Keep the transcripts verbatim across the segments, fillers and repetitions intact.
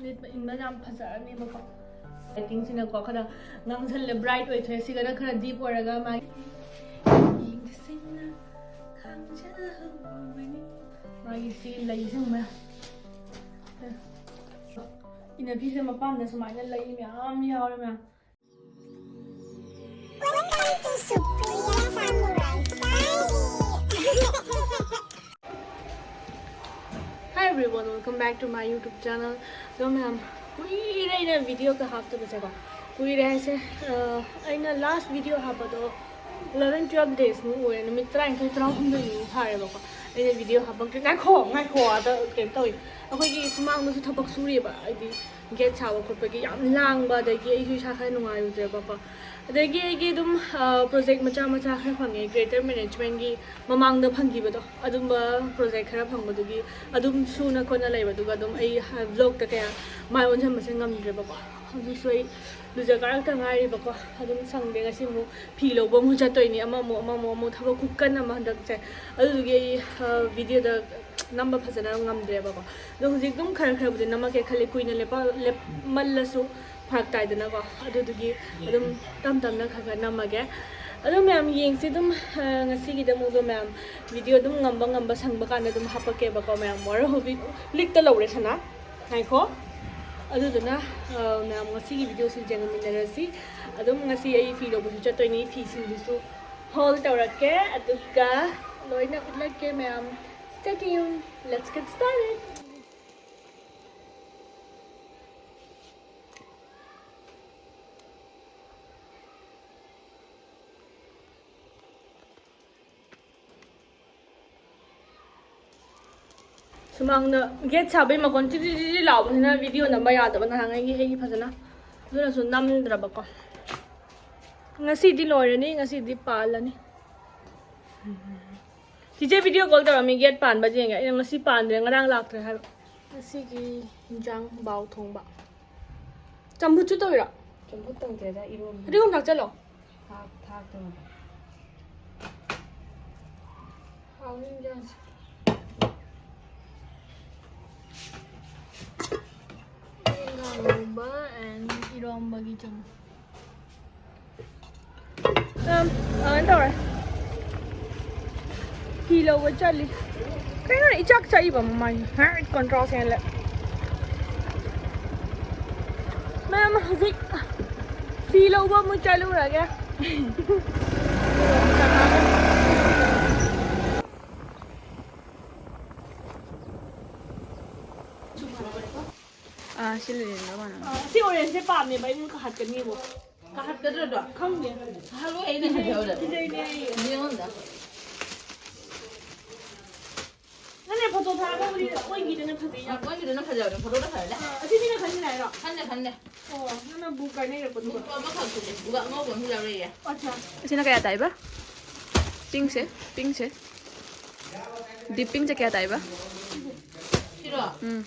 ꯂꯤꯠꯄ ꯏꯟꯕ ꯌꯥꯝ ꯐꯖꯔꯅꯦꯕꯀꯣ꯫ ꯂꯥꯏꯇꯤꯡꯁꯤꯅꯀꯣ ꯈꯔ ꯉꯥꯡꯁꯜꯂꯦ, ꯕ꯭ꯔꯥꯏꯠ ꯑꯣꯏꯊꯣꯛꯑꯦ꯫ ꯁꯤꯒꯅ ꯈꯔ ꯗꯤꯞ ꯑꯣꯏꯔꯒ ꯃꯥꯒꯤ ꯌꯦꯡꯗꯁꯤꯡꯅ ꯈꯥꯡꯖꯍꯧꯕꯅꯤ꯫ ꯃꯥꯒꯤ ꯁꯤ ꯂꯩꯁꯤꯡ ꯃꯌꯥꯝ, ꯏꯅꯐꯤꯁꯦ ꯃꯄꯥꯟꯗ ꯁꯨꯃꯥꯏꯅ ꯂꯩ ꯃꯌꯥꯝ ꯌꯥꯎꯔꯦ ꯃꯌꯥꯝ꯫ Welcome to Supriya Samurai Style. Hi everyone, welcome back to my YouTube channel. ꯑꯗꯣ ꯃꯌꯥꯝ, ꯀꯨꯏꯔꯦ ꯑꯩꯅ ꯚꯤꯗꯤꯑꯣꯒ ꯍꯥꯞꯇꯕꯁꯦꯀꯣ꯫ ꯀꯨꯏꯔꯦ ꯍꯥꯏꯁꯦ, ꯑ, ꯑꯩꯅ ꯂꯥꯁ ꯚꯤꯗꯤꯑꯣ ꯍꯥꯞꯄꯗꯣ eleven twelve days ꯃꯨꯛ ꯑꯣꯏꯔꯦ, ꯅꯨꯃꯤꯠ ꯇꯔꯥꯅꯤꯊꯣꯏ ꯇꯔꯥꯍꯨꯝꯗꯣꯏ ꯃꯨꯛ ꯐꯥꯔꯦꯕꯀꯣ ꯑꯩꯅ ꯚꯤꯗꯤꯑꯣ ꯍꯥꯞꯄꯛꯇ꯭ꯔꯤ꯫ ꯉꯥꯏꯈꯣ ꯉꯥꯏꯈꯣ, ꯑꯗ ꯀꯩꯅꯣ ꯇꯧꯋꯤ, ꯑꯩꯈꯣꯏꯒꯤ ꯁꯨꯃꯥꯡꯗꯁꯨ ꯊꯕꯛ ꯁꯨꯔꯤꯕ, ꯍꯥꯏꯗꯤ ꯒꯦꯠ ꯁꯥꯕ ꯈꯣꯠꯄꯒꯤ ꯌꯥꯝ ꯂꯥꯡꯕ, ꯑꯗꯒꯤ ꯑꯩꯁꯨ ꯏꯁꯥ ꯈꯔ ꯅꯨꯡꯉꯥꯏꯔꯨꯗ꯭ꯔꯦꯕꯀꯣ꯫ ꯑꯗꯒꯤ ꯑꯩꯒꯤ ꯑꯗꯨꯝ, ꯑ, ꯄ꯭ꯔꯣꯖꯦꯛ ꯃꯆꯥ ꯃꯆꯥ ꯈꯔ ꯐꯪꯉꯦ, ꯀ꯭ꯔꯤꯌꯦꯇꯔ ꯃꯦꯅꯦꯖꯃꯦꯟꯒꯤ ꯃꯃꯥꯡꯗ ꯐꯪꯈꯤꯕꯗꯣ, ꯑꯗꯨꯝꯕ ꯄ꯭ꯔꯣꯖꯦꯛ ꯈꯔ ꯐꯪꯕꯗꯨꯒꯤ ꯑꯗꯨꯝ ꯁꯨꯅ ꯈꯣꯠꯅ ꯂꯩꯕꯗꯨꯒ ꯑꯗꯨꯝ ꯑꯩ ꯍ-, ꯚ꯭ꯂꯣꯒꯇ ꯀꯌꯥ ꯃꯥꯏ ꯑꯣꯟꯁꯤꯟꯕꯁꯦ ꯉꯝꯗ꯭ꯔꯦꯕꯀꯣ꯫ ꯑꯗꯨꯁꯨ ꯑꯩ ꯂꯨꯖ ꯀꯥꯔꯛꯇ ꯉꯥꯏꯔꯤꯕꯀꯣ, ꯑꯗꯨꯝ ꯁꯪꯗꯦ꯫ ꯉꯁꯤ ꯑꯃꯨꯛ ꯐꯤ ꯂꯧꯕ ꯑꯃꯨꯛ ꯆꯠꯇꯣꯏꯅꯤ, ꯑꯃꯃꯨꯛ ꯑꯃꯃꯨꯛ ꯑꯃꯨꯛ ꯊꯕꯛ ꯈꯨꯀꯟ ꯑꯃ ꯍꯟꯗꯛꯁꯦ꯫ ꯑꯗꯨꯗꯨꯒꯤ ꯑꯩ, ꯑ, ꯚꯤꯗꯤꯑꯣꯗ ꯅꯝꯕ ꯐꯖꯅ ꯉꯝꯗ꯭ꯔꯦꯕꯀꯣ꯫ ꯑꯗꯣ ꯍꯧꯖꯤꯛ ꯑꯗꯨꯝ ꯈꯔ ꯈꯔꯕꯨꯗꯤ ꯅꯝꯃꯛꯀꯦ ꯈꯜꯂꯤ, ꯀꯨꯏꯅ ꯂꯦꯞꯄ-, ꯂꯦꯞꯃꯜꯂꯁꯨ ꯐꯔꯛ ꯇꯥꯏꯗꯅꯀꯣ꯫ ꯑꯗꯨꯗꯨꯒꯤ ꯑꯗꯨꯝ ꯇꯝ ꯇꯝꯅ ꯈꯔ ꯈꯔ ꯅꯝꯃꯒꯦ꯫ ꯑꯗꯣ ꯃꯌꯥꯝ ꯌꯦꯡꯁꯤ ꯑꯗꯨꯝ, ꯑ, ꯉꯁꯤꯒꯤꯗꯃꯛꯇꯣ ꯃꯌꯥꯝ ꯚꯤꯗꯤꯑꯣ ꯑꯗꯨꯝ ꯉꯝꯕ ꯉꯝꯕ ꯁꯪꯕ ꯀꯥꯟꯗ ꯑꯗꯨꯝ ꯍꯥꯄꯛꯀꯦꯕꯀꯣ ꯃꯌꯥꯝ꯫ ꯋꯥꯔꯧꯕꯤ-, ꯂꯤꯛꯇ ꯂꯧꯔꯦ ꯁꯅꯥ꯫ ꯉꯥꯏꯈꯣ꯫ ꯑꯗꯨꯗꯨꯅ, ꯑ, ꯃꯌꯥꯝ ꯉꯁꯤꯒꯤ ꯚꯤꯗꯤꯑꯣꯁꯤ ꯌꯦꯡꯃꯤꯟꯅꯔꯁꯤ꯫ ꯑꯗꯨꯝ ꯉꯁꯤ ꯑꯩ ꯐꯤ ꯂꯧꯕꯁꯨ ꯆꯠꯇꯣꯏꯅꯤ, ꯐꯤꯁꯤꯡꯗꯨꯁꯨ ꯍꯣꯜ ꯇꯧꯔꯛꯀꯦ, ꯑꯗꯨꯒ ꯂꯣꯏꯅ ꯎꯠꯂꯛꯀꯦ ꯃꯌꯥꯝ꯫ Stay tuned. Let's get started. ꯁꯨꯃꯥꯡꯗ ꯒꯦꯠ ꯁꯥꯕꯩ ꯃꯈꯣꯟ ꯇꯤꯔꯤ ꯇꯤꯔꯤ ꯂꯥꯎꯕꯁꯤꯅ ꯚꯤꯗꯤꯑꯣ ꯅꯝꯕ ꯌꯥꯗꯕ ꯅꯍꯥꯟꯉꯩꯒꯤ ꯑꯩꯒꯤ ꯐꯖꯅ, ꯑꯗꯨꯅꯁꯨ ꯅꯝꯗ꯭ꯔꯕꯀꯣ꯫ ꯉꯁꯤꯗꯤ ꯂꯣꯏꯔꯅꯤ, ꯉꯁꯤꯗꯤ ꯄꯥꯜꯂꯅꯤ꯫ ꯆꯤꯆꯦ ꯚꯤꯗꯤꯑꯣ ꯀꯣꯜ ꯇꯧꯔꯝꯃꯤ, ꯒꯦꯠ ꯄꯥꯟꯕ ꯌꯦꯡꯒꯦ꯫ ꯑꯩꯅ ꯉꯁꯤ ꯄꯥꯟꯗ꯭ꯔꯦ, ꯉꯔꯥꯡ ꯂꯥꯛꯇ꯭ꯔꯦ ꯍꯥꯏꯕ꯫ ꯉꯁꯤꯒꯤ ꯏꯟꯖꯥꯡ ꯕꯥꯎ ꯊꯣꯡꯕ꯫ ꯆꯝꯐꯨꯠꯁꯨ ꯇꯧꯔꯤꯔꯣ? ꯆꯝꯐꯨꯠ ꯇꯧꯗꯦꯗ, ꯏꯔꯣꯝꯕ꯫ ꯐꯗꯤꯒꯣꯝ ꯊꯥꯛꯆꯜꯂꯣ꯫ ꯊꯥꯛ-, ꯊꯥꯛꯇꯅꯕ꯫ ꯍꯥꯎꯅꯤ ꯏꯟꯖꯥꯡꯁꯦ꯫ ꯌꯣꯟꯕꯒꯤ ꯆꯨꯝ꯫ ꯌꯥꯝ, ꯑꯗꯨꯃꯥꯏꯅ ꯇꯧꯔꯦ꯫ ꯐꯤ ꯂꯧꯕ ꯆꯠꯂꯤ꯫ ꯀꯩꯅꯣ ꯏꯆꯥꯛ ꯆꯥꯛꯏꯕ ꯃꯃꯥꯏꯁꯦ꯫ ꯍꯦꯛ contrast ꯍꯦꯜꯂꯦ꯫ ꯃꯌꯥꯝ ꯍꯧꯖꯤꯛ ꯐꯤ ꯂꯧꯕ ꯑꯃꯨꯛ ꯆꯠꯂꯨꯔꯒꯦ꯫ ꯑꯥ, ꯁꯤ ꯂꯩꯔꯦ, ꯂꯧꯔꯣ ꯅꯪ꯫ ꯑꯥ, ꯁꯤ orange ꯁꯦ ꯄꯥꯝꯃꯦꯕ, ꯑꯩ ꯀꯥꯍꯠꯀꯅꯤꯕ꯫ ꯀꯥꯍꯠꯀꯗ꯭ꯔꯗꯣ? ꯈꯪꯗꯦ꯫ ꯀꯥꯍꯜꯂꯣꯏ, ꯑꯩꯅ ꯐꯖꯕꯗ꯫ ꯐꯖꯩꯅꯦ ꯑꯩ꯫ ꯌꯦꯡꯉꯣ ꯑꯝꯇ꯫ ꯅꯪꯅꯦ photo ꯊꯥꯔꯛꯄꯕꯨꯗꯤ ꯑꯩꯈꯣꯏꯒꯤꯗꯨꯅ ꯐꯖꯩ ꯌꯥꯝ꯫ ꯑꯩꯈꯣꯏꯒꯤꯗꯨꯅ ꯐꯖꯕꯅꯦ, photo ꯗ ꯐꯖꯗꯦ꯫ ꯑꯥ, ꯑꯁꯤꯗꯤ ꯅꯪ ꯈꯟꯅꯤ ꯍꯥꯏꯔꯣ? ꯈꯟꯗꯦ, ꯈꯟꯗꯦ꯫ ꯑꯣ, ꯅꯪꯅ book ꯀꯥꯏꯅꯩꯔꯛꯄꯗꯨꯒ꯫ Book ꯇꯣ ꯑꯃꯈꯛꯇꯨꯅꯦ, book ꯑꯉꯧꯕ ꯑꯃꯁꯨ ꯌꯥꯎꯔꯛꯏꯌꯦ꯫ ꯑꯠꯆꯥ꯫ ꯑꯁꯤꯅ ꯀꯌꯥ ꯇꯥꯏꯕ? Pink ꯁꯦ, pink ꯁꯦ꯫ Deep pink ꯁꯦ ꯀꯌꯥ ꯇꯥꯏꯕ? ꯁꯤꯔꯣ? ꯎꯝ꯫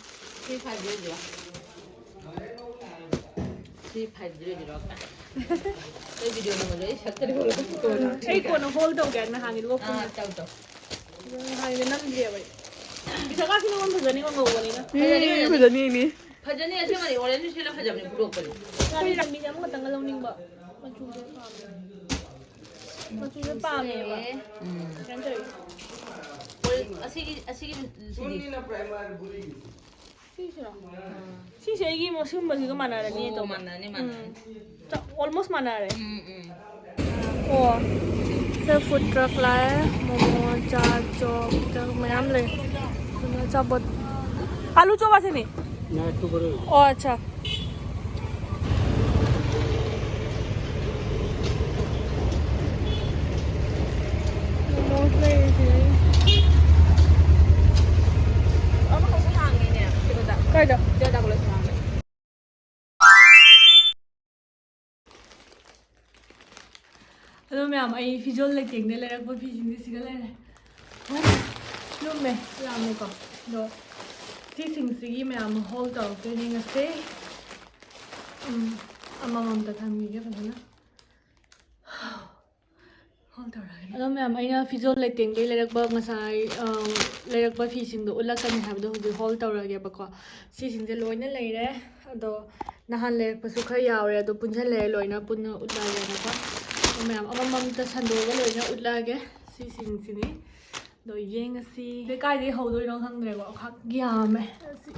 Three five zero zero꯫ Three five zero zero꯫ ꯑꯩ video ꯅꯝꯕꯗꯣ ꯑꯩ ꯁꯛꯇꯗꯤ ꯍꯧꯔꯒ photo ꯅꯝ-꯫ ꯑꯩ ꯀꯣꯟꯅ hold ꯇꯧꯒꯦ ꯍꯥꯏꯅ ꯅꯍꯥꯟꯒꯤꯗꯣ ꯑꯥ, ꯇꯧ, ꯇꯧ꯫ ꯅꯍꯥꯟꯒꯤꯗꯣ ꯅꯝꯗ꯭ꯔꯤꯑꯕ ꯑꯩ꯫ ꯄꯤꯁꯛꯀꯥꯁꯤ ꯅꯉꯣꯟ ꯐꯖꯅꯤꯀꯣ ꯉꯧꯕꯅꯤꯅ꯫ ꯐꯖꯅꯤ, ꯐꯖꯅꯤ꯫ ꯐꯖꯅꯤ, ꯑꯁꯦꯡꯕꯅꯤ orange ꯁꯦꯠꯂ ꯐꯖꯕꯅꯤ ꯄꯨꯊꯣꯛꯄꯅꯤ꯫ ꯑꯩ ꯔꯥꯅꯤ ꯑꯃꯈꯛꯇꯪꯒ ꯂꯧꯅꯤꯡꯕ꯫ ꯃꯆꯨꯁꯦ ꯄꯥꯝꯃꯦ꯫ ꯃꯆꯨꯁꯦ ꯄꯥꯝꯃꯦꯕ꯫ ꯎꯝ꯫ ꯀꯩꯅꯣ ꯇꯧꯋꯤ꯫ ꯑꯣꯏ-, ꯑꯁꯤꯒꯤ, ꯑꯁꯤꯒꯤ ꯁꯤꯗꯤ꯫ ꯁꯤꯁꯤꯔꯣ? ꯁꯤꯁꯦ ꯑꯩꯒꯤ ꯃ-, ꯁꯤꯒꯨꯝꯕꯁꯤꯒ ꯃꯥꯟꯅꯔꯅꯤ ꯑꯣ, ꯇꯧꯕ꯫ ꯃꯥꯟꯅꯔꯅꯤ, ꯃꯥꯟꯅꯔꯅꯤ꯫ ꯎꯝ꯫ ꯆꯞ, almost ꯃꯥꯟꯅꯔꯦ꯫ ꯎꯝ, ꯎꯝ꯫ ꯑꯣ꯫ ꯁꯤꯗ food truck ꯂꯥꯛꯑꯦ꯫ ꯃꯣꯃꯣ, ꯆꯥ, ꯆꯣꯞ, ꯆꯥ ꯃꯌꯥꯝ ꯂꯩ꯫ ꯑꯗꯨꯅ ꯑꯆꯥꯄꯣꯠ꯫ ꯑꯥꯂꯨ ꯆꯣꯞ ꯑꯁꯤꯅꯤ? ꯑꯣ, ꯑꯠꯆꯥ꯫ ꯃꯣꯃꯣꯁ ꯂꯩꯔꯤꯁꯤꯗꯩ꯫ ꯑꯃꯈꯛꯁꯨ ꯍꯥꯡꯉꯤꯅꯦ ꯁꯤꯗ꯫ ꯀꯥꯏꯗ? ꯖꯦꯜ ꯗꯥꯒꯣꯂꯣꯁꯨ ꯍꯥꯡꯉꯦ꯫ ꯑꯗꯣ ꯃꯌꯥꯝ, ꯑꯩ ꯐꯤꯖꯣꯜ ꯂꯩꯇꯦꯡꯗꯩ ꯂꯩꯔꯛꯄ ꯐꯤꯁꯤꯡꯁꯦ ꯁꯤꯗ ꯂꯩꯔꯦ꯫ ꯂꯨꯝꯃꯦ, ꯌꯥꯝꯃꯦꯀꯣ꯫ ꯑꯗꯣ ꯁꯤꯁꯤꯡꯁꯤꯒꯤ ꯃꯌꯥꯝ ꯍꯣꯜ ꯇꯧꯔꯛꯇꯣꯏꯅꯦ ꯉꯁꯤ꯫ ꯎꯝ, ꯑꯃꯃꯝꯇ ꯊꯝꯈꯤꯒꯦ ꯐꯖꯅ꯫ ꯑꯗꯣ ꯃꯌꯥꯝ, ꯑꯩꯅ ꯐꯤꯖꯣꯜ ꯂꯩꯇꯦꯡꯗꯒꯤ ꯂꯩꯔꯛꯄ ꯉꯁꯥꯏ, ꯑ, ꯂꯩꯔꯛꯄ ꯐꯤꯁꯤꯡꯗꯣ ꯎꯠꯂꯛꯀꯅꯤ ꯍꯥꯏꯕꯗꯣ ꯍꯧꯖꯤꯛ ꯍꯣꯜ ꯇꯧꯔꯒꯦꯕꯀꯣ꯫ ꯁꯤꯁꯤꯡꯁꯦ ꯂꯣꯏꯅ ꯂꯩꯔꯦ꯫ ꯑꯗꯣ ꯅꯍꯥꯟ ꯂꯩꯔꯛꯄꯁꯨ ꯈꯔ ꯌꯥꯎꯔꯦ, ꯑꯗꯣ ꯄꯨꯟꯁꯤꯜꯂꯛꯑꯦ, ꯂꯣꯏꯅ ꯄꯨꯟꯅ ꯎꯠꯂꯛꯑꯒꯦꯅꯀꯣ꯫ ꯑꯗꯣ ꯃꯌꯥꯝ ꯑꯃꯃꯝꯇ ꯁꯟꯗꯣꯛꯑꯒ ꯂꯣꯏꯅ ꯎꯠꯂꯛꯑꯒꯦ꯫ ꯁꯤꯁꯤꯡꯁꯤꯅꯤ꯫ ꯑꯗꯣ ꯌꯦꯡꯉꯁꯤ꯫ ꯀꯥꯏꯗꯒꯤ ꯍꯧꯗꯣꯏꯅꯣ ꯈꯪꯗ꯭ꯔꯦꯀꯣ, ꯈꯛ ꯌꯥꯝꯃꯦ꯫ ꯑꯁꯤ,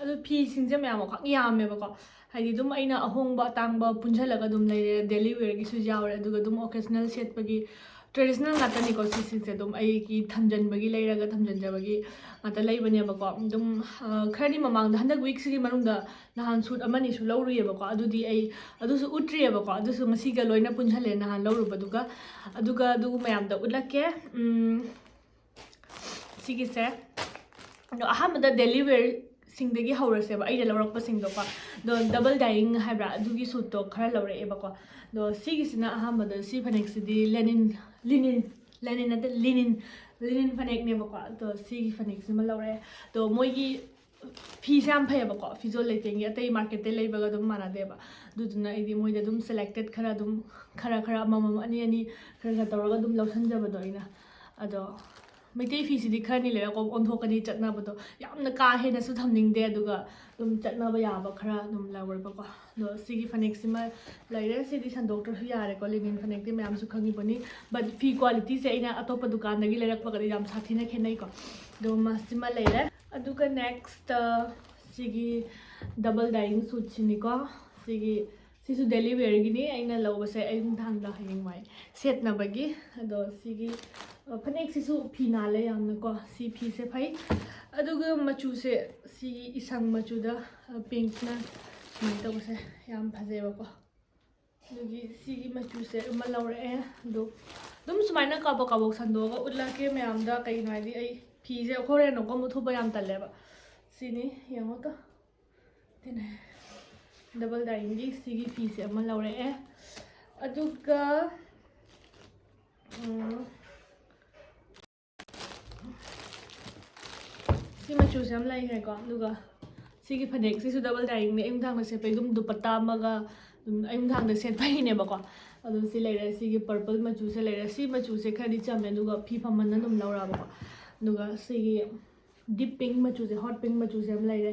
ꯑꯗꯣ ꯐꯤꯁꯤꯡꯁꯦ ꯃꯌꯥꯝ ꯑꯃꯈꯛ ꯌꯥꯝꯃꯦꯕꯀꯣ꯫ ꯍꯥꯏꯗꯤ ꯑꯗꯨꯝ ꯑꯩꯅ ꯑꯍꯣꯡꯕ ꯑꯇꯥꯡꯕ ꯄꯨꯟꯁꯤꯜꯂꯒ ꯑꯗꯨꯝ ꯂꯩꯔꯦ, ꯗꯦꯂꯤ ꯋꯦꯌꯔꯒꯤꯁꯨ ꯌꯥꯎꯔꯦ, ꯑꯗꯨꯒ ꯑꯗꯨꯝ ꯑꯣꯀꯦꯖꯅꯦꯜ ꯁꯦꯠꯄꯒꯤ ꯇ꯭ꯔꯦꯗꯤꯁꯅꯦꯜ ꯉꯥꯛꯇꯅꯤꯀꯣ꯫ ꯁꯤꯁꯤꯡꯁꯦ ꯑꯗꯨꯝ ꯑꯩꯒꯤ ꯊꯝꯖꯟꯕꯒꯤ, ꯂꯩꯔꯒ ꯊꯝꯖꯟꯖꯕꯒꯤ ꯉꯥꯛꯇ ꯂꯩꯕꯅꯦꯕꯀꯣ꯫ ꯑꯗꯨꯝ, ꯑ, ꯈꯔꯅꯤ ꯃꯃꯥꯡꯗ, ꯍꯟꯗꯛ ꯋꯤꯛꯁꯤꯒꯤ ꯃꯅꯨꯡꯗ ꯅꯍꯥꯟ ꯁꯨꯠ ꯑꯃꯅꯤꯁꯨ ꯂꯧꯔꯨꯏꯌꯦꯕꯀꯣ꯫ ꯑꯗꯨꯗꯤ ꯑꯩ ꯑꯗꯨꯁꯨ ꯎꯠꯇ꯭ꯔꯤꯌꯦꯕꯀꯣ, ꯑꯗꯨꯁꯨ ꯉꯁꯤꯒ ꯂꯣꯏꯅ ꯄꯨꯟꯁꯤꯜꯂꯦ ꯅꯍꯥꯟ ꯂꯧꯔꯨꯕꯗꯨꯒ꯫ ꯑꯗꯨꯒ ꯑꯗꯨ ꯃꯌꯥꯝꯗ ꯎꯠꯂꯛꯀꯦ꯫ ꯎꯝ, ꯁꯤꯒꯤꯁꯦ, ꯑꯗꯣ ꯑꯍꯥꯟꯕꯗ ꯗꯦꯂꯤ ꯋꯦꯌꯔꯁꯤꯡꯗꯒꯤ ꯍꯧꯔꯁꯦꯕ, ꯑꯩꯅ ꯂꯧꯔꯛꯄꯁꯤꯡꯗꯣꯀꯣ꯫ ꯑꯗꯣ ꯗꯕꯜ ꯗꯥꯏꯌꯤꯡ ꯍꯥꯏꯕ꯭ꯔꯥ, ꯑꯗꯨꯒꯤ ꯁꯨꯠꯇꯣ ꯈꯔ ꯂꯧꯔꯛꯑꯦꯕꯀꯣ꯫ ꯑꯗꯣ ꯁꯤꯒꯤꯁꯤꯅ ꯑꯍꯥꯟꯕꯗ, ꯁꯤ ꯐꯅꯦꯛꯁꯤꯗꯤ ꯂꯦꯅꯤꯟ, ꯂꯤꯅꯤꯟ, ꯂꯦꯅꯤꯟ ꯅꯠꯇꯦ, ꯂꯤꯅꯤꯟ, ꯂꯤꯅꯤꯟ ꯐꯅꯦꯛꯅꯦꯕꯀꯣ꯫ ꯑꯗꯣ ꯁꯤꯒꯤ ꯐꯅꯦꯛꯁꯤꯃ ꯂꯧꯔꯛꯑꯦ꯫ ꯑꯗꯣ ꯃꯣꯏꯒꯤ ꯐꯤꯁꯦ ꯌꯥꯝ ꯐꯩꯌꯦꯕꯀꯣ, ꯐꯤꯖꯣꯜ ꯂꯩꯇꯦꯡꯒꯤ ꯑꯇꯩ ꯃꯥꯔꯀꯦꯠꯇꯩ ꯂꯩꯕꯒ ꯑꯗꯨꯝ ꯃꯥꯟꯅꯗꯦꯕ꯫ ꯑꯗꯨꯗꯨꯅ ꯑꯩꯗꯤ ꯃꯣꯏꯗ ꯑꯗꯨꯝ ꯁꯦꯂꯦꯛꯇꯦꯠ ꯈꯔ ꯑꯗꯨꯝ, ꯈꯔ ꯈꯔ ꯑꯃꯃꯝ, ꯑꯅꯤ ꯑꯅꯤ, ꯈꯔ ꯈꯔ ꯇꯧꯔꯒ ꯑꯗꯨꯝ ꯂꯧꯁꯟꯖꯕꯗꯣ ꯑꯩꯅ꯫ ꯑꯗꯣ ꯃꯩꯇꯩ ꯐꯤꯁꯤꯗꯤ ꯈꯔꯅꯤ ꯂꯩꯔꯒ ꯑꯣꯟꯊꯣꯛꯀꯅꯤ, ꯆꯠꯅꯕꯗꯣ ꯌꯥꯝꯅ ꯀꯥ ꯍꯦꯟꯅꯁꯨ ꯊꯝꯅꯤꯡꯗꯦ, ꯑꯗꯨꯒ ꯑꯗꯨꯝ ꯆꯠꯅꯕ ꯌꯥꯕ ꯈꯔ ꯑꯗꯨꯝ ꯂꯧꯔꯦꯕꯀꯣ꯫ ꯑꯗꯣ ꯁꯤꯒꯤ ꯐꯅꯦꯛꯁꯤꯃ ꯂꯩꯔꯦ꯫ ꯁꯤꯗꯤ ꯁꯟꯗꯣꯛꯇ꯭ꯔꯁꯨ ꯌꯥꯔꯦꯀꯣ, ꯂꯤꯅꯤꯟ ꯐꯅꯦꯛꯇꯤ ꯃꯌꯥꯝꯁꯨ ꯈꯪꯉꯤꯕꯅꯤ꯫ But ꯐꯤ ꯀ꯭ꯋꯥꯂꯤꯇꯤꯁꯦ ꯑꯩꯅ ꯑꯇꯣꯞꯄ ꯗꯨꯀꯥꯟꯗꯒꯤ ꯂꯩꯔꯛꯄꯒꯗꯤ ꯌꯥꯝ ꯁꯥꯊꯤꯅ ꯈꯦꯠꯅꯩꯀꯣ꯫ ꯑꯗꯣ ꯃꯁꯤꯃ ꯂꯩꯔꯦ꯫ ꯑꯗꯨꯒ ꯅꯦꯛꯁꯇ ꯁꯤꯒꯤ ꯗꯕꯜ ꯗꯥꯏꯌꯤꯡ ꯁꯨꯠꯁꯤꯅꯤꯀꯣ꯫ ꯁꯤꯒꯤ, ꯁꯤꯁꯨ ꯗꯦꯂꯤ ꯋꯦꯌꯔꯒꯤꯅꯤ, ꯑꯩꯅ ꯂꯧꯕꯁꯦ ꯑꯌꯨꯛ ꯅꯨꯡꯗꯥꯡꯗ ꯍꯌꯦꯡꯋꯥꯏ ꯁꯦꯠꯅꯕꯒꯤ꯫ ꯑꯗꯣ ꯁꯤꯒꯤ, ꯑ, ꯐꯅꯦꯛꯁꯤꯁꯨ ꯐꯤ ꯅꯥꯜꯂꯦ ꯌꯥꯝꯅꯀꯣ꯫ ꯁꯤ ꯐꯤꯁꯦ ꯐꯩ꯫ ꯑꯗꯨꯒ ꯃꯆꯨꯁꯦ ꯁꯤꯒꯤ ꯏꯁꯪ ꯃꯆꯨꯗ, ꯑ, ꯄꯤꯡꯛꯅ ꯁꯨꯃꯥꯏꯅ ꯇꯧꯕꯁꯦ ꯌꯥꯝ ꯐꯖꯩꯕꯀꯣ꯫ ꯑꯗꯨꯒꯤ ꯁꯤꯒꯤ ꯃꯆꯨꯁꯦ ꯑꯃ ꯂꯧꯔꯛꯑꯦ꯫ ꯑꯗꯣ ꯑꯗꯨꯝ ꯁꯨꯃꯥꯏꯅ ꯀꯥꯕꯛ ꯀꯥꯕꯛ ꯁꯟꯗꯣꯛꯑꯒ ꯎꯠꯂꯛꯀꯦ ꯃꯌꯥꯝꯗ꯫ ꯀꯩꯒꯤꯅꯣ ꯍꯥꯏꯗꯤ ꯑꯩ ꯐꯤꯁꯦ ꯍꯣꯔꯦꯟ ꯑꯃꯨꯛꯀ ꯃꯨꯊꯨꯞꯄ ꯌꯥꯝ ꯇꯜꯂꯦꯕ꯫ ꯁꯤꯅꯤ, ꯌꯦꯡꯉꯣ ꯇꯣ꯫ ꯁꯤꯅꯦ꯫ ꯗꯕꯜ ꯗꯥꯏꯌꯤꯡꯒꯤ ꯁꯤꯒꯤ ꯐꯤꯁꯦ ꯑꯃ ꯂꯧꯔꯛꯑꯦ꯫ ꯑꯗꯨꯒ, ꯎꯝ, ꯁꯤ ꯃꯆꯨꯁꯦ ꯑꯃ ꯂꯩꯈ꯭ꯔꯦꯀꯣ꯫ ꯑꯗꯨꯒ ꯁꯤꯒꯤ ꯐꯅꯦꯛꯁꯤꯁꯨ ꯗꯕꯜ ꯗꯥꯏꯌꯤꯡꯅꯦ꯫ ꯑꯌꯨꯛ ꯅꯨꯡꯗꯥꯡꯗ ꯁꯦꯠꯄꯩ ꯑꯗꯨꯝ ꯗꯨꯄꯠꯇꯥ ꯑꯃꯒ ꯑꯗꯨꯝ ꯑꯌꯨꯛ ꯅꯨꯡꯗꯥꯡꯗ ꯁꯦꯠꯄꯒꯤꯅꯦꯕꯀꯣ꯫ ꯑꯗꯨ ꯁꯤ ꯂꯩꯔꯦ, ꯁꯤꯒꯤ purple ꯃꯆꯨꯁꯦ ꯂꯩꯔꯦ꯫ ꯁꯤ ꯃꯆꯨꯁꯦ ꯈꯔꯗꯤ ꯆꯝꯃꯦ, ꯑꯗꯨꯒ ꯐꯤ ꯐꯝꯃꯟꯅ ꯑꯗꯨꯝ ꯂꯧꯔꯛꯑꯕꯀꯣ꯫ ꯑꯗꯨꯒ ꯁꯤꯒꯤ deep pink ꯃꯆꯨꯁꯦ, hot pink ꯃꯆꯨꯁꯦ ꯑꯃ ꯂꯩꯔꯦ꯫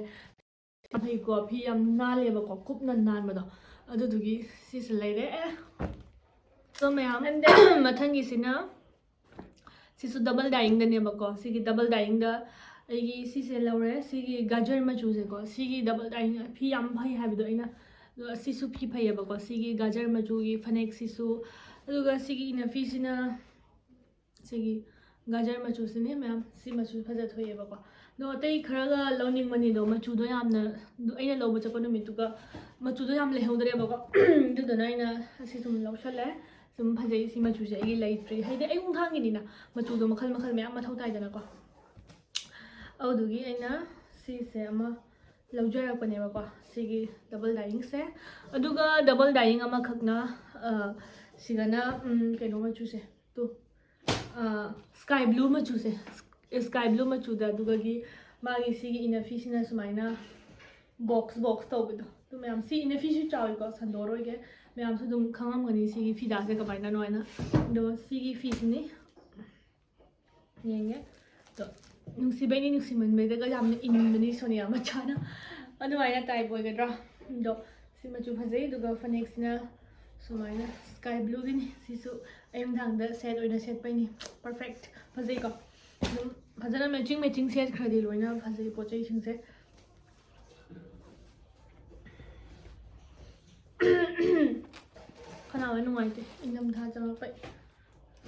ꯐꯩꯀꯣ, ꯐꯤ ꯌꯥꯝ ꯅꯥꯜꯂꯦꯕꯀꯣ, ꯀꯨꯞꯅ ꯅꯥꯟꯕꯗꯣ꯫ ꯑꯗꯨꯗꯨꯒꯤ ꯁꯤꯁꯦ ꯂꯩꯔꯦ꯫ ꯑꯦ, so ꯃꯌꯥꯝ, ꯃꯊꯪꯒꯤꯁꯤꯅ ꯁꯤꯁꯨ double dyeingꯗꯅꯦꯕꯀꯣ꯫ ꯁꯤꯒꯤ double dyeingꯗ ꯑꯩꯒꯤ ꯁꯤꯁꯦ ꯂꯧꯔꯦ꯫ ꯁꯤꯒꯤ ꯒꯥꯖꯔ ꯃꯆꯨꯁꯦꯀꯣ, ꯁꯤꯒꯤ double dyeing ꯐꯤ ꯌꯥꯝ ꯐꯩ ꯍꯥꯏꯕꯗꯣ ꯑꯩꯅ, ꯑꯗꯣ ꯁꯤꯁꯨ ꯐꯤ ꯐꯩꯌꯦꯕꯀꯣ꯫ ꯁꯤꯒꯤ ꯒꯥꯖꯔ ꯃꯆꯨꯒꯤ ꯐꯅꯦꯛꯁꯤꯁꯨ, ꯑꯗꯨꯒ ꯁꯤꯒꯤ ꯏꯅꯐꯤꯁꯤꯅ ꯁꯤꯒꯤ ꯒꯥꯖꯔ ꯃꯆꯨꯁꯤꯅꯦ ꯃꯌꯥꯝ꯫ ꯁꯤ ꯃꯆꯨ ꯐꯖ ꯊꯣꯛꯑꯦꯕꯀꯣ꯫ ꯑꯗꯣ ꯑꯇꯩ ꯈꯔꯒ ꯂꯧꯅꯤꯡꯕꯅꯤꯗꯣ, ꯃꯆꯨꯗꯣ ꯌꯥꯝꯅ, ꯑꯗꯨ ꯑꯩꯅ ꯂꯧꯕ ꯆꯠꯄ ꯅꯨꯃꯤꯠꯇꯨꯒ ꯃꯆꯨꯗꯣ ꯌꯥꯝ ꯂꯩꯍꯧꯗ꯭ꯔꯦꯕꯀꯣ꯫ ꯑꯗꯨꯗꯨꯅ ꯑꯩꯅ ꯑꯁꯤ ꯁꯨꯝ ꯂꯧꯁꯜꯂꯦ꯫ ꯁꯨꯝ ꯐꯖꯩ꯫ ꯁꯤ ꯃꯆꯨꯁꯦ ꯑꯩꯒꯤ ꯂꯩꯇ꯭ꯔꯤ, ꯍꯥꯏꯗꯤ ꯑꯌꯨꯛ ꯅꯨꯡꯗꯥꯡꯒꯤꯅꯤꯅ ꯃꯆꯨꯗꯣ ꯃꯈꯜ ꯃꯈꯜ ꯃꯌꯥꯝ ꯃꯊꯧ ꯇꯥꯏꯗꯅꯀꯣ꯫ ꯑꯗꯨꯗꯨꯒꯤ ꯑꯩꯅ ꯁꯤꯁꯦ ꯑꯃ ꯂꯧꯖꯔꯛꯄꯅꯦꯕꯀꯣ, ꯁꯤꯒꯤ double dyeingꯁꯦ꯫ ꯑꯗꯨꯒ double dyeing ꯑꯃꯈꯛꯅ, ꯑ, ꯁꯤꯒꯅ, ꯎꯝ, ꯀꯩꯅꯣ ꯃꯆꯨꯁꯦ, ꯇꯨ, ꯑ, sky blue ꯃꯆꯨꯁꯦ, sky blue ꯃꯆꯨꯗ꯫ ꯑꯗꯨꯒꯒꯤ ꯃꯥꯒꯤ ꯁꯤꯒꯤ ꯏꯅꯐꯤꯁꯤꯅ ꯁꯨꯃꯥꯏꯅ box box ꯇꯧꯕꯗꯣ꯫ ꯑꯗꯨ ꯃꯌꯥꯝ, ꯁꯤ ꯏꯅꯐꯤꯁꯨ ꯆꯥꯎꯋꯤꯀꯣ, ꯁꯟꯗꯣꯛꯑꯔꯣꯏꯒꯦ, ꯃꯌꯥꯝꯁꯨ ꯑꯗꯨꯝ ꯈꯪꯉꯝꯒꯅꯤ ꯁꯤꯒꯤ ꯐꯤꯗꯥꯁꯦ ꯀꯃꯥꯏꯅꯅꯣ ꯍꯥꯏꯅ꯫ ꯑꯗꯣ ꯁꯤꯒꯤ ꯐꯤꯁꯤꯅꯤ꯫ ꯌꯦꯡꯒꯦ꯫ ꯑꯗꯣ ꯅꯨꯡꯁꯤꯕꯩꯅꯤ, ꯅꯨꯡꯁꯤꯃꯟꯕꯩꯗꯒ ꯌꯥꯝꯅ ꯏꯟꯕꯅꯤ ꯁꯣꯅꯤꯌꯥ ꯃꯆꯥꯅ꯫ ꯑꯗꯨꯃꯥꯏꯅ type ꯑꯣꯏꯒꯗ꯭ꯔꯥ? ꯑꯗꯣ ꯁꯤ ꯃꯆꯨ ꯐꯖꯩ꯫ ꯑꯗꯨꯒ ꯐꯅꯦꯛꯁꯤꯅ ꯁꯨꯃꯥꯏꯅ sky blueꯒꯤꯅꯤ꯫ ꯁꯤꯁꯨ ꯑꯌꯨꯛ ꯅꯨꯡꯗꯥꯡꯗ set ꯑꯣꯏꯅ ꯁꯦꯠꯄꯩꯅꯤ꯫ Perfect꯫ ꯐꯖꯩꯀꯣ? ꯑꯗꯨꯝ ꯐꯖꯅ matching matching ꯁꯦꯠꯈ꯭ꯔꯗꯤ ꯂꯣꯏꯅ ꯐꯖꯩ ꯄꯣꯠ ꯆꯩꯁꯤꯡꯁꯦ꯫ ꯈꯅꯥꯎ ꯌꯥꯝ ꯅꯨꯡꯉꯥꯏꯇꯦ, ꯏꯪꯊꯝꯊꯥ ꯆꯪꯉꯛꯄꯩ꯫